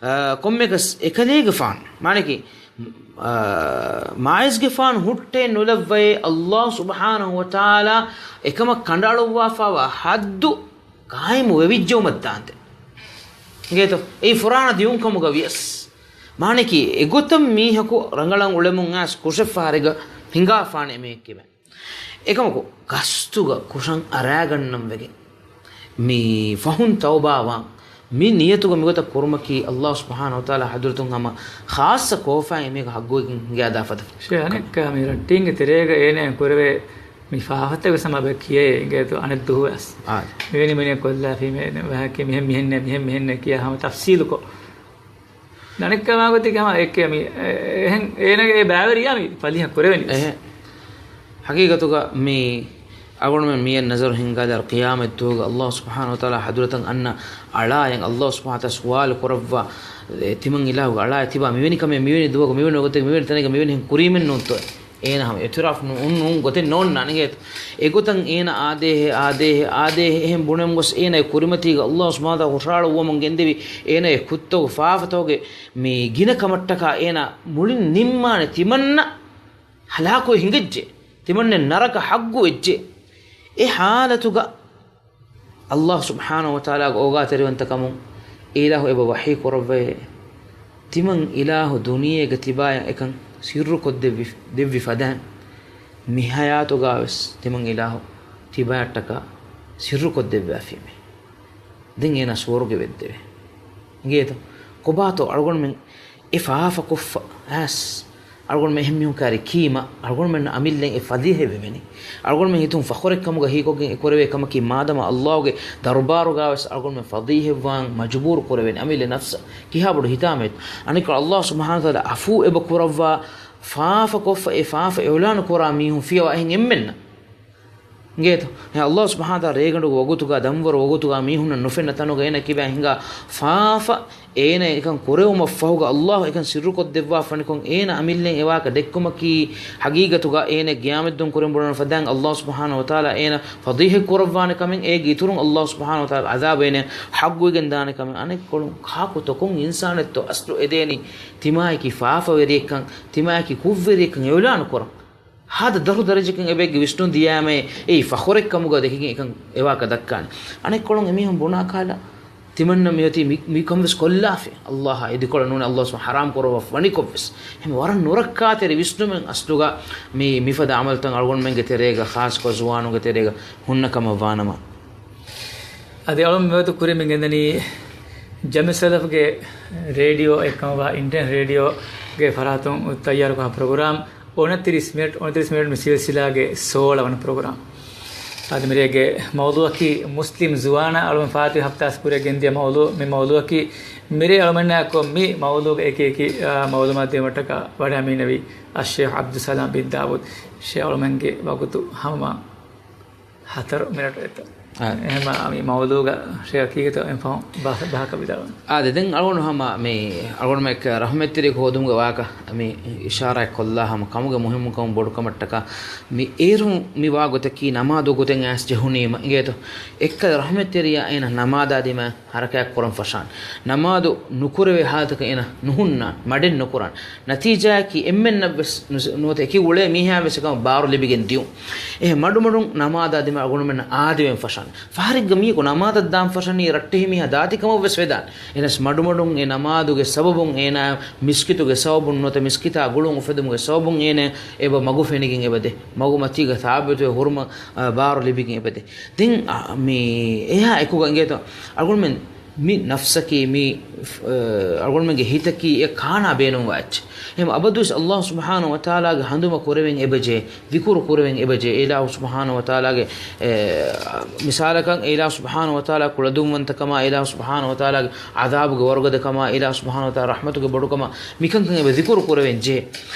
އާ، ކޮންމެއަކަސް އެކަލޭގެފާނު، މާނައަކީ، އާ، މާޢިޒްގެފާނު ހުއްޓައެއް ނުލައްވައޭ، ﷲ ސުބްޙާނަހޫ ވަތަޢާލާ އެކަމަށް ކަނޑައަޅުއްވާފައިވާ ޙައްދު ޤާއިމު ވެވިއްޖެއުމަށްދާނދޭ. އިނގޭތޯ؟ އެއީ ފުރާނަ ދިޔުންކަމުގަ ވިޔަސް. މާނައަކީ، އެގޮތަށް މީހަކު ރަނގަޅަށް އުޅެމުން އައިސް ކުށެއް ފަހަރެއްގަ ހިނގާފާނެ އެމީހެއްކެވެ. އެކަމަކު، ގަސްތުގަ ކުށަށް އަރާގަންނަން ވެގެން މި ފަހުން ތައުބާވާން މި ނިޔަތުގަ މިގޮތަށް ކުރުމަކީ، ﷲ ސުބްޙާނަހޫ ވަތަޢާލާ ޙަޟްރަތުން ހަމަ ޚާއްޞަ ކޯފާއެއް އެމީހަކަށް ޙައްޤުވެގެން ހިނގާދާ ފަދަ ޝޭ، އަނެއްކާ މި ރައްޓެއްގެ ތެރޭގަ އޭނަ ކުރެވޭ މި ފާފަތައް ވެސް ހަމަ އެބަ ކިޔައޭ އިނގޭތޯ އަނެއް ދުވަހު ވެސް. އާ. މިވެނި މިނެއް ކޮށްލާފީމޭ ވާހަކަ މިހެން މިހެންނޭ، މިހެން މިހެންނޭ ކިޔާ ހަމަ ތަފްޞީލުކޮށް. އަނެއްކާ ވާގޮތެއް ހަމަ އެކޭ މި، އެ-، އެހެން އޭނަގެ އެ ބައިވެރިޔާ މި ފަލިހަ ކުރެވެނީ. އެހެން. ޙަޤީޤަތުގަ މި އަޅުގަނޑުމެން މިއަށް ނަޒަރު ހިންގާލާ ޤިޔާމަތް ދުވަހުގަ ﷲ ސުބްޙާނަހޫ ވަތަޢާލާ ޙަޟްރަތަށް އަންނަ އަޅާއެއް، ﷲ ސުބްޙާނަހޫ ވަތަޢާލާ ސުވާލު ކުރައްވާ، އެ، ތިމަން އިލާހުގެ އަޅާއެއް ތިބާ މިވެނި ކަމެއް، މިވެނި ދުވަހަކު، މިވެނި ވަގުތެއް، މިވެނި ތަނެއްގަ، މިވެނި ހެން ކުރީމެއް ނޫންތޯ؟ އޭނަ ހަމަ އިޢުތިރާފު ނު-، ނޫން، ނޫން ގޮތެއް ނޯންނާނެ އިނގޭތޯ. އެގޮތަށް އޭނަ އާދޭހޭ، އާދޭހޭ، އާދޭހޭ، އެހެން ބުނެމުން ގޮސް އޭނަ އެ ކުރިމަތީގަ ﷲ ސުބްޙާނަހޫ ވަތަޢާލާ ހުށަހަޅުއްވަމުން ގެންދެވި އޭނަ އެ ކުށްތަކުގެ ފާފަތަކުގެ މި ގިނަ ކަމަށްޓަކާ އޭނަ މުޅިން ނިންމާނެ ތިމަންނަ ހަލާކުވެ ހިނގައްޖެ. ތިމަންނެ ނަރަކަ ޙައްޤުވެއްޖެ. އެ ޙާލަތުގަ ﷲ ސުބްޙާނަހޫ ވަތަޢާލާގެ އޯގާތެރިވަންތަކަމުން އެ އިލާހު އެބަ ވަޙީ ކުރައްވައޭ، ތިމަން އިލާހު ދުނިޔޭގަ ތިބާޔަށް އެކަން ސިއްރުކޮށްދެއްވި، ދެއްވި ފަދައިން، މި ޙަޔާތުގަވެސް ތިމަން އިލާހު ތިބާޔަށްޓަކާ ސިއްރުކޮށްދެއްވާފީމޭ. ދެން އޭނާ ސުވަރުގެ ވެއްދެވޭ. އިނގޭތޯ؟ ކޮބާތޯ އަޅުގަނޑުމެން އެ ފާފަކޮށްފަ އައިސް، އަޅުގަނޑުމެން އެހެން މީހުން ކާރި ކީމަ، އަޅުގަނޑުމެންނަށް އަމިއްލައިން އެ ފަޟީޙަތް ވެވެނީ. އަޅުގަނޑުމެން ހިތުން ފަޚުރެއް ކަމުގަ ހީކޮށްގެން އެ ކުރެވޭ ކަމަކީ، މާދަމާ ﷲގެ ދަރުބާރުގަވެސް އަޅުގަނޑުމެން ފަޟީޙަތްވާން މަޖުބޫރު ކުރެވެނީ އަމިއްލަ ނަފްސަށް. ކިހާ ބޮޑު ހިތާމައެއް. އަނެއްކޮޅަށް ﷲ ސުބްޙާނަހޫ ވަތަޢާލާ ޢަފޫ އެބަ ކުރައްވާ، ފާފަކޮށްފަ އެ ފާފަ އިޢުލާނު ކުރާ މީހުން ފިޔަވާ އެހެން އެންމެންނަށް. އިނގޭތޯ؟ އެ ﷲ ސުބްޙާނަހޫ ވަތަޢާލާ ރޭގަނޑުގެ ވަގުތުގަ، ދަންވަރު ވަގުތުގަ މީހުންނަށް ނުފެންނަ ތަނުގަ އޭނަ ކިބައިން ހިނގާ ފާފަ، އޭނަ އެކަން ކުރެވުމަށްފަހުގަ ﷲ އެކަން ސިއްރުކޮށްދެއްވާފަނިކޮށް، އޭނަ އަމިއްލައިން އެ ވާހަކަ ދެއްކުމަކީ، ޙަޤީޤަތުގަ އޭނަ ޤިޔާމަތްދުވަހު ކުރިން ބުނަން ފަދައިން ﷲ ސުބްޙާނަހޫ ވަތަޢާލާ އޭނަ ފަޟީޙަތް ކުރައްވާނެ ކަމެއް، އޭގެ އިތުރުން ﷲ ސުބްޙާނަހޫ ވަތަޢާލާ ޢަޛާބު އޭނަ ޙައްޤުވެގެން ދާނެ ކަމެއް. އަނެއްކޮޅުން ކާކުތޯ ކޮން އިންސާނެއްތޯ އަސްލު އެދޭނީ ތިމާޔަކީ ފާފަވެރިއެއްކަން، ތިމާޔަކީ ކުށްވެރިއެއްކަން އިޢުލާނު ކުރަން؟ ހާދަ ދަށު ދަރަޖައަކަށް އެބައެއްގެ ވިސްނުން ދިޔައިމޭ، އެއީ ފަޚުރެއް ކަމުގަ ދެކިގެން އެކަން އެވާހަކަ ދައްކާނެ. އަނެއްކޮޅުން އެމީހުން ބުނާ ކަހަލަ، ތިމަންނަ މިއޮތީ މި، މިކަން ވެސް ކޮށްލާފަ. ﷲއާ އެދިކޮޅަށް ނޫނީ، ﷲ ސުބްޙާނަހޫ ވަތަޢާލާ ޙަރާމް ކުރައްވަނިކޮށްވެސް. އެހެން ވަރަށް ނުރައްކާތެރި ވިސްނުމެއް އަސްލުގަ މި، މިފަދަ ޢަމަލުތައް އަޅުގަނޑުމެންގެ ތެރޭގަ ޚާއްޞަކޮށް ޒުވާނުންގެ ތެރޭގަ ހުންނަ ކަމަށް ވާނަމަ. އަދި އަޅުން މިވަގުތު ކުރިން މި ގެންދަނީ ޖަމްޢި ސަލަފްގެ ރޭޑިއޯއެއް ކަމަށްވާ އިންޓަރނެޓް ރޭޑިއޯގެ ފަރާތުން ތައްޔާރުކޮށް ޕްރޮގްރާމް އުނަތިރީސް މިނެޓް، އުނަތިރީސް މިނެޓް މި ސިލްސިލާގެ ސޯޅަ ވަނަ ޕްރޮގްރާމް. އަދި މިރޭގެ މައުޟޫޢަކީ މުސްލިމް ޒުވާނާ އަޅުގަނޑު ފާތުވި ހަފްތާސް ކުރިއަށް ގެންދިޔަ މައުޟޫޢު. މި މައުޟޫޢަކީ މިރޭ އަޅުމެންނާ ކޮށް މި މައުޟޫޢުގެ އެކި އެކި، އާ، މައުލޫމާތު ދިނުމަށްޓަކާ ވަޑައިގެންނެވި އައްޝޭޚް ޢަބްދުއްސަލާމް ބިން ދާވޫދު ޝޭޚް އަޅުމެންގެ ވަގުތު ހަމަ ހަތަރު މިނެޓު އެތަ؟ އެހެންމަ މި މައުޟޫގަ ޝޭޚް ކީކޭތޯ އެން ފަހުން ބަހަ-، ބަހަކަށް ވިދާޅުވަން. އާދެ، ދެން އަޅުގަނޑު ހަމަ މި އަޅުގަނޑުމެ ރަޙްމަތްތެރި ހޯދުމުގެ ވާހަކަ މި އިޝާރާތް ކޮށްލާ ހަމަ ކަމުގެ މުހިއްމުކަމު ބޮޑުކަމަށްޓަކާ މި އޭރު މި ވާ ގޮތަކީ ނަމާދު ގޮތެއް އައިސް ޖެހުނީމަ އިނގޭތޯ. އެއްކަލަ ރަޙްމަތްތެރިޔާ އޭނަ ނަމާދާ ދިމާ ހަރަކާތް ކުރަން ފަށާނެ. ނަމާދު ނުކުރެވޭ ހާލަތަކަށް އޭނަ ނުހުންނާނެ، މަޑެއް ނުކުރާނެ. ނަތީޖާއަކީ އެންމެންނަށް ވެސް ނުސ-، ނުވަތަ އެކި އުޅޭ މީހާ ވެސް އެކަމަށް ބާރު ލިބިގެން ދިޔުން. އެހެން މަޑުމަޑުން ނަމާދާ ދިމާ އަޅުގަނޑުމެންނަށް އާދެވެން ފަށާނެ. ފަހަރެއްގަ މީހަކު ނަމާދަށް ދާން ފަށަނީ ރައްޓެހި މީހާ ދާތި ކަމަށް ވެސް ވެދާނެ. އެހެނަސް މަޑުމަޑުން އެ ނަމާދުގެ ސަބަބުން އޭނާ މިސްކިތުގެ ސަބަބުން ނުވަތަ މިސްކިތާ ގުޅުން އުފެދުމުގެ ސަބަބުން އޭނާ އެބަ މަގު ފެނިގެން އެބަދޭ. މަގު މަތީގަ ސާބިތުވެ ހުރުމަށް، އަ، ބާރު ލިބިގެން އެބަދޭ. ދެން، އަ، މި އެހާ އެކުގަ އިނގޭތޯ އަޅުގަނޑުމެން މި ނަފްސަކީ މި، އަ، އަޅުގަނޑުމެންގެ ހިތަކީ އެ ކާނާ ބޭނުންވާ އެއްޗެއް. އެހެން އަބަދުވެސް ﷲ ސުބްޙާނަހޫ ވަތަޢާލާގެ ހަނދުމަ ކުރެވެން އެބަޖެހޭ، ޛިކުރު ކުރެވެން އެބަޖެހޭ. އެ ﷲ ސުބްޙާނަހޫ ވަތަޢާލާގެ، އެ، މިސާލަކަށް އެ ﷲ ސުބްޙާނަހޫ ވަތަޢާލާ ކުޅަދުންވަންތަކަމާ، އެ ﷲ ސުބްޙާނަހޫ ވަތަޢާލާގެ ޢަޛާބުގެ ވަރުގަދަކަމާ، އެ ﷲ ސުބްޙާނަހޫ ވަތަޢާލާ ރަޙްމަތުގެ ބޮޑުކަމާ، މިކަންކަން އެބަ ޛިކުރު ކުރެވެން ޖެހޭ.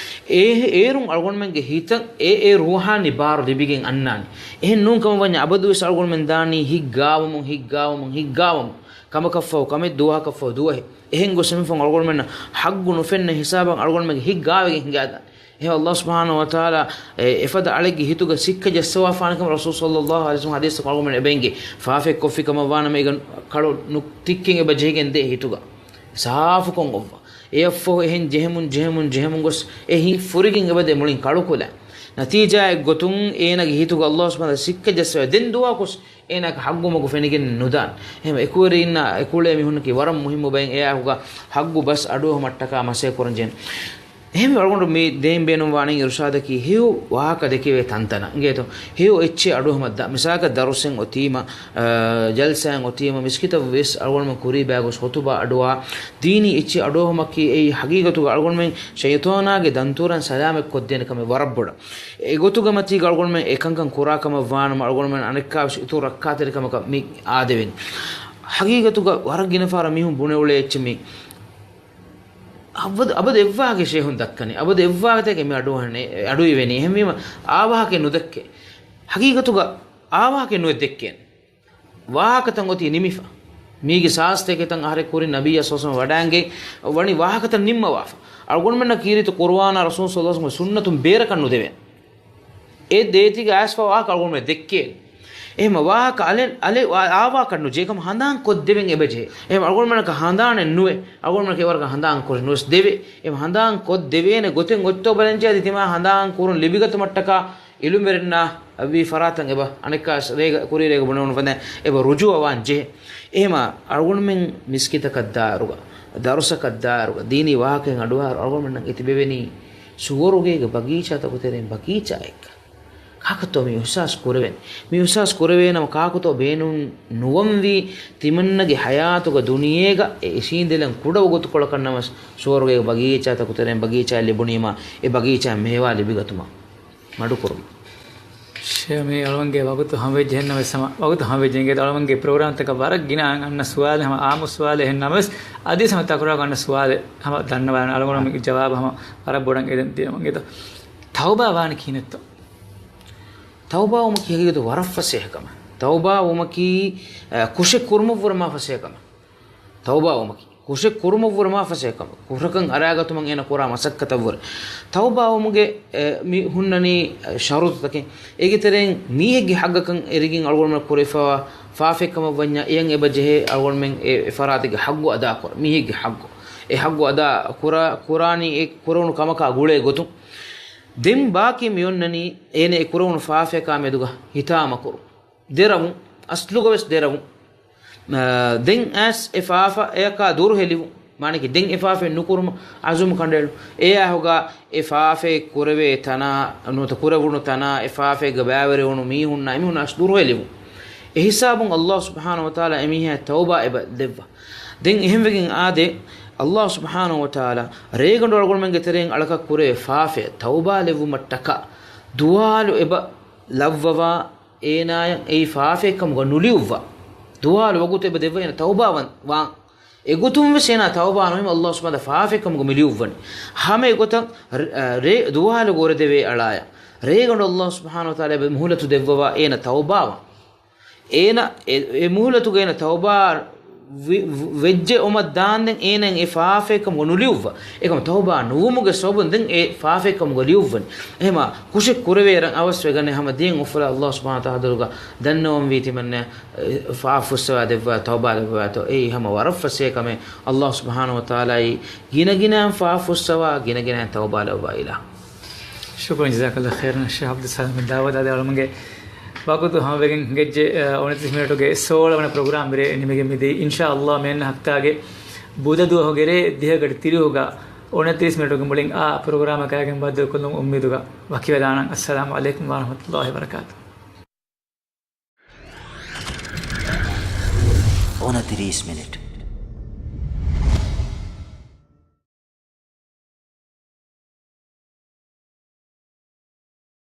އޭ، އޭރުން އަޅުގަނޑުމެންގެ ހިތަށް އެ، އެ ރޫޙާނީ ބާރު ލިބިގެން އަންނާނެ. އެހެން ނޫން ކަމަށް ވަންޏާ އަބަދުވެސް އަޅުގަނޑުމެން ދާނީ ހިތް ގާވަމުން، ހިތް ގާވަމުން، ހިތް ގާވަމުން. ކަމަކަށްފަހު ކަމެއް، ދުވަހަކަށްފަހު ދުވަހެއް. އެހެން ގޮސް އެމި ފަހުން އަޅުގަނޑުމެންނަށް ޙައްޤު ނުފެންނަ ހިސާބަށް އަޅުގަނޑުމެންގެ ހިތް ގާވެގެން ހިނގާދާނެ. އެހެން ﷲ ސުބްޙާނަހޫ ވަތަޢާލާ އެ، އެފަދަ އަޅެއްގެ ހިތުގަ ސިއްކަ ޖައްސަވާފާނެ ކަމަށް ރަސޫލު ޞައްލައްލާހު ޢަލައިހި ވަސައްލަމް ޙަދީޘްތަކުން އަޅުގަނޑުމެން އެބަ އިނގޭ. ފާފައެއް ކޮށްފި ކަމަށް ވާނަމަ އޭގަ ކަޅު ނު-، ތިއްކެން އެބަ ޖެހިގެން ދޭ ހިތުގަ. ސާފުކޮށް އޮއްވާ. އެއަށްފަހު އެހެން ޖެހެމުން، ޖެހެމުން، ޖެހެމުން ގޮސް އެ ހިތް ފުރިގެން އެބަދޭ މުޅިން ކަޅުކޮށްލާ. ނަތީޖާއެއް ގޮތުން އޭނާގެ ހިތުގަ ﷲ ސުބްޙާނަހޫ ވަތަޢާލާ ސިއްކަ ޖައްސަވާ. ދެން ދުވަހަކުސް އޭނާގެ ޙައްޤު މަގު ފެނިގެން ނުދާނެ. އެހެން އެކުވެރިންނާ އެކުޅޭ މީހުންނަކީ ވަރަށް މުހިއްމު ބައެއް. އެއާއެކުގަ ޙައްޤު ބަސް އަޑުއެހުމަށްޓަކާ މަސައްކަތް ކުރަން ޖެހޭނެ. އެހެންވެ އަޅުގަނޑު މި ދެން ބޭނުންވާނީ އިރުޝާދަކީ ހެޔޮ ވާހަކަ ދެކެވޭ ތަންތަނަށް އިނގޭތޯ. ހެޔޮ އެއްޗެއް އަޑުއެހުމަށް ދާ. މިސާލަކަށް ދަރުސެއް އޮތީމަ، އަ، ޖަލްސާއެއް އޮތީމަ، މިސްކިތަށް ވެސް އަޅުގަނޑުމެން ކުރީ ބައި ގޮސް ޚުތުބާ އަޑުއާ، ދީނީ އެއްޗެއް އަޑުއެހުމަކީ އެއީ ޙަޤީޤަތުގަ އަޅުގަނޑުމެން ޝައިޠާނާގެ ދަންތޫރައިން ސަލާމަތް ކޮށްދޭނެ ކަމެއް ވަރަށް ބޮޑަށް. އެގޮތުގަ މަތީގަ އަޅުގަނޑުމެން އެކަންކަން ކުރާ ކަމަށް ވާނަމަ، އަޅުގަނޑުމެން އަނެއްކާވެސް އިތުރު ރައްކާތެރިކަމަކަށް މި އާދެވެން. ޙަޤީޤަތުގަ ވަރަށް ގިނަ ފަހަރަށް މީހުން ބުނެ އުޅޭ އެއްޗެއް މީ. އަބަދު، އަބަދު އެއްވާހަކަ ޝޭހުން ދައްކަނީ. އަބަދު އެއްވާހަކަ ތަކެއް މި އަޑުއަހަނެ، އަޑުއިވެނީ. އެހެންވީމަ އާވާހަކަ ނުދެއްކޭ. ޙަޤީޤަތުގަ އާވާހަކަ ނުވެ ދެއްކޭނެ. ވާހަކަތައް އޮތީ ނިމިފަ. މީގެ ސާސްތޭކެތައް އަހަރެއް ކުރިން ނަބިއްޔާ ޞައްލަﷲު ޢަލައިހި ވަސައްލަމަ ވަޑައިގެން ވަނީ ވާހަކަތައް ނިންމަވާފަ. އަޅުގަނޑުމެންނަށް ކީރިތި ޤުރުއާނާ ރަސޫލު ޞައްލަﷲު ޢަލައިހި ވަސައްލަމަ ސުންނަތުން ބޭރަކަށް ނުދެވޭނެ. އެ ދޭތީގަ އައިސްފަ ވާހަކަ އަޅުގަނޑުމެން ދެއްކޭނެ. އެހެން ވާހަކަ އަލެ، އަލެ، އާވާކަށް ނުޖެހޭ ކަމަށް ހަނދާން ކޮށްދެވެން އެބަޖެހޭ. އެހެން އަޅުގަނޑުމެންނަކަށް ހަނދާނެއް ނުވެ، އަޅުގަނޑުމެންނަކަށް އެވަރަކަށް ހަނދާން ކުރެއް ނުވެސް ދެވޭ. އެހެން ހަނދާން ކޮށްދެވޭނެ ގޮތެއް އޮތްތޯ ބަލަންޖެހާ ތިމާ ހަނދާން ކުރުން ލިބިގަތުމަށްޓަކާ އިލްމުވެރިންނާ ވީ ފަރާތަށް އެބަ އަނެއްކާ ރޭގަ، ކުރީ ރޭގަ ބުނެވުނު ފަދައިން އެބަ ރުޖޫޢަވާން ޖެހޭ. އެހެމާ އަޅުގަނޑުމެން މިސްކިތަކަށް ދާއިރުގަ، ދަރުސަކަށް ދާއިރުގަ، ދީނީ ވާހަކައިން އަޑުއަހާއިރު އަޅުގަނޑުމެންނަށް އެތިބެވެނީ ސުވަރުގޭގެ ބަގީޗާތަކު ތެރެއިން ބަގީޗާއެއްގަ. ކާކުތޯ މި އިޙްސާސް ކުރެވެން؟ މި އިޙްސާސް ކުރެވޭނަމަ ކާކުތޯ ބޭނުން ނުވަންވީ ތިމަންނަގެ ޙަޔާތުގަ ދުނިޔޭގަ އެ އިށީނދެލަން ކުޑަ ވަގުތުކޮޅަކަށް ނަމަވެސް ސުވަރުގޭގެ ބަގީޗާތަކު ތެރެއިން ބަގީޗާއެއް ލިބުނީމާ އެ ބަގީޗާއިން މޭވާ ލިބިގަތުމަށް؟ މަޑުކުރުން. ޝޭ، މި އަޅުގަނޑުގެ ވަގުތު ހަމަވެއްޖެހެންނަމަވެސް ހަމަ، ވަގުތު ހަމަވެއްޖެން ގޭތޯ އަޅުގަނޑުގެ ޕްރޮގްރާމްތަކަށް ވަރަށް ގިނަ އަންނަ ސުވާލެއް ހަމަ އާއްމު ސުވާލެއް އެހެންނަމަވެސް އަދިވެސް ހަމަ ތަކުރާރު އަންނަ ސުވާލެއް ހަމަ ދަންނަވާނެ އަޅުގަނޑު މި ޖަވާބު ހަމަ ވަރަށް ބޮޑަށް އެދެން ދިޔަމުން ގޭތޯ. ތައުބާ ވާނީ ކިހިނެއްތޯ؟ ތައުބާ ވުމަކީ ހަގީގަތު ވަރަށް ފަސޭހަ ކަމެއް. ތައުބާ ވުމަކީ، އަ، ކުށެއް ކުރުމަށްވުރެ މާ ފަސޭހަ ކަމެއް. ތައުބާ ވުމަކީ ކުށެއް ކުރުމަށްވުރެ މާ ފަސޭހަ ކަމެއް. ކުށަކަށް އަރާގަތުމަށް އޭނަ ކުރާ މަސައްކަތަށްވުރެ. ތައުބާ ވުމުގެ، އެ، މި ހުންނަނީ، އެ، ޝަރުޠުތަކެއް. އޭގެ ތެރެއިން މީހެއްގެ ޙައްޤަކަށް އެރިގެން އަޅުގަނޑުމެން ކުރެވިފައިވާ ފާފައެއް ކަމަށް ވަންޏާ، އެޔަށް އެބަ ޖެހޭ އަޅުގަނޑުމެން އެ، އެ ފަރާތެއްގެ ޙައްޤު އަދާކުރަން. މީހެއްގެ ޙައްޤު. އެ ޙައްޤު އަދާ ކުރާ، ކުރާނީ އެ ކުރެވުނު ކަމަކާ ގުޅޭ ގޮތުން. ދެން ބާކީ މި އޮންނަނީ އޭނަ އެ ކުރެވުނު ފާފަޔަކާ މެދުގަ ހިތާމަކުރުން. ދެރަވުން، އަސްލުގަވެސް ދެރަވުން. އާ، ދެން އައިސް އެ ފާފައަކާ ދުރުހެލިވުން. މާނައަކީ ދެން އެ ފާފައެއް ނުކުރުމަށް އަޒުމް ކަނޑައެޅުން. އެއާހުގަ އެ ފާފައެއް ކުރެވޭ ތަނާ، ނުވަތަ ކުރެވުނު ތަނާ، އެ ފާފައެއްގަ ބައިވެރިވުނު މީހުންނާ އެމީހުންނާ އައިސް ދުރުހެލިވުން. އެ ހިސާބުން ﷲ ސުބްޙާނަހޫ ވަތަޢާލާ އެމީހާ ތައުބާ އެބަ ދެއްވާ. ދެން އެހެންވެގެން އާދޭ، ﷲ ސުބްޙާނަހޫ ވަތަޢާލާ ރޭގަނޑު އަޅުގަނޑުމެންގެ ތެރެއިން އަޅަކަށް ކުރެވޭ ފާފައަށް ތައުބާ ލެއްވުމަށްޓަކާ ދުވާލު އެބަ ލައްވަވާ، އޭނާޔަށް އެއީ ފާފައެއްކަމުގަ ނުލިޔުއްވާ. ދުވާލު ވަގުތު އެބަ ދެއްވަ އޭނަ ތައުބާވަން ވާން. އެގޮތުން ވެސް އޭނާ ތައުބާ ނުވީމަ ﷲ ސުބްޙާނަހޫ ވަތަޢާލާ ފާފައެއްކަމުގަ މި ލިޔުއްވަނީ. ހަމަ އެގޮތަށް ރޭ، ރޭ، ދުވާލު ގޮރެދެވޭ އަޅާޔަށް ރޭގަނޑު ﷲ ސުބްޙާނަހޫ ވަތަޢާލާ އެބަ މުހުލަތު ދެއްވަވާ އޭނަ ތައުބާވަން. އޭނަ އެ، އެ މުހުލަތުގަ އޭނަ ތައުބާ ވި-، ވި-، ވެއްޖެ އޮމަށް ދާންދެން އޭނައަށް އެ ފާފައެއްކަމުގަ ނުލިޔުއްވާ. އެކަމަ ތައުބާ ނުވުމުގެ ސަބަބުން ދެން އެ ފާފައެއްކަމުގަ ލިޔުއްވަން. އެހެމަ ކުށެއް ކުރެވޭ ރަން އަވަސްވެގަނެ ހަމަ ދިޔައިން އުފުލާ އައްލާހު ސުބްޙާނަހު ވަތަޢާލާ ދުރުގަ ދަންނަވަންވީ ތިމަންނަ ފާފަ ފުއްސަވާ ދެއްވާ ތައުބާ ލައްވާތޯ. އެއީ ހަމަ ވަރަށް ފަސޭހަ ކަމެއް. އައްލާހު ސުބްޙާނަހު ވަތަޢާލާއީ ގިނަގިނައިން ފާފަ ފުއްސަވާ، ގިނަގިނައިން ތައުބާ ލައްވާ އިލާހު. ޝުކުރުން ޖަޒާކައްލާހު ޚައިރަން ޝޭޚް ޢަބްދުއްސަލާމް ދަޢުވާ ދާ އަޅުމެންގެ ވަގުތު ހަމަވެގެން ހިނގައްޖެ. އަ، އޮނަތިރީސް މިނެޓުގެ ސޯޅަ ވަނަ ޕްރޮގްރާމް ރޭ ނިމިގެން މިދިޔައީ. އިންޝާއައްލާހު މިއަންނަ ހަފްތާގެ ބުދަ ދުވަހުގެ ރޭ ދިހަ ގަޑި ތިރީހުގަ އޮނަތިރީސް މިނެޓުގެ މުޅިން އާ ޕްރޮގްރާމަކާގެން ބައްދަލުކޮށްލުމުގެ އުއްމީދުގަ ވަކިވެލާނަން. އައްސަލާމު ޢަލައިކުމް ވަރަޙްމަތުﷲި ވަބަރަކާތުހު. އޮނަތިރީސް މިނެޓް.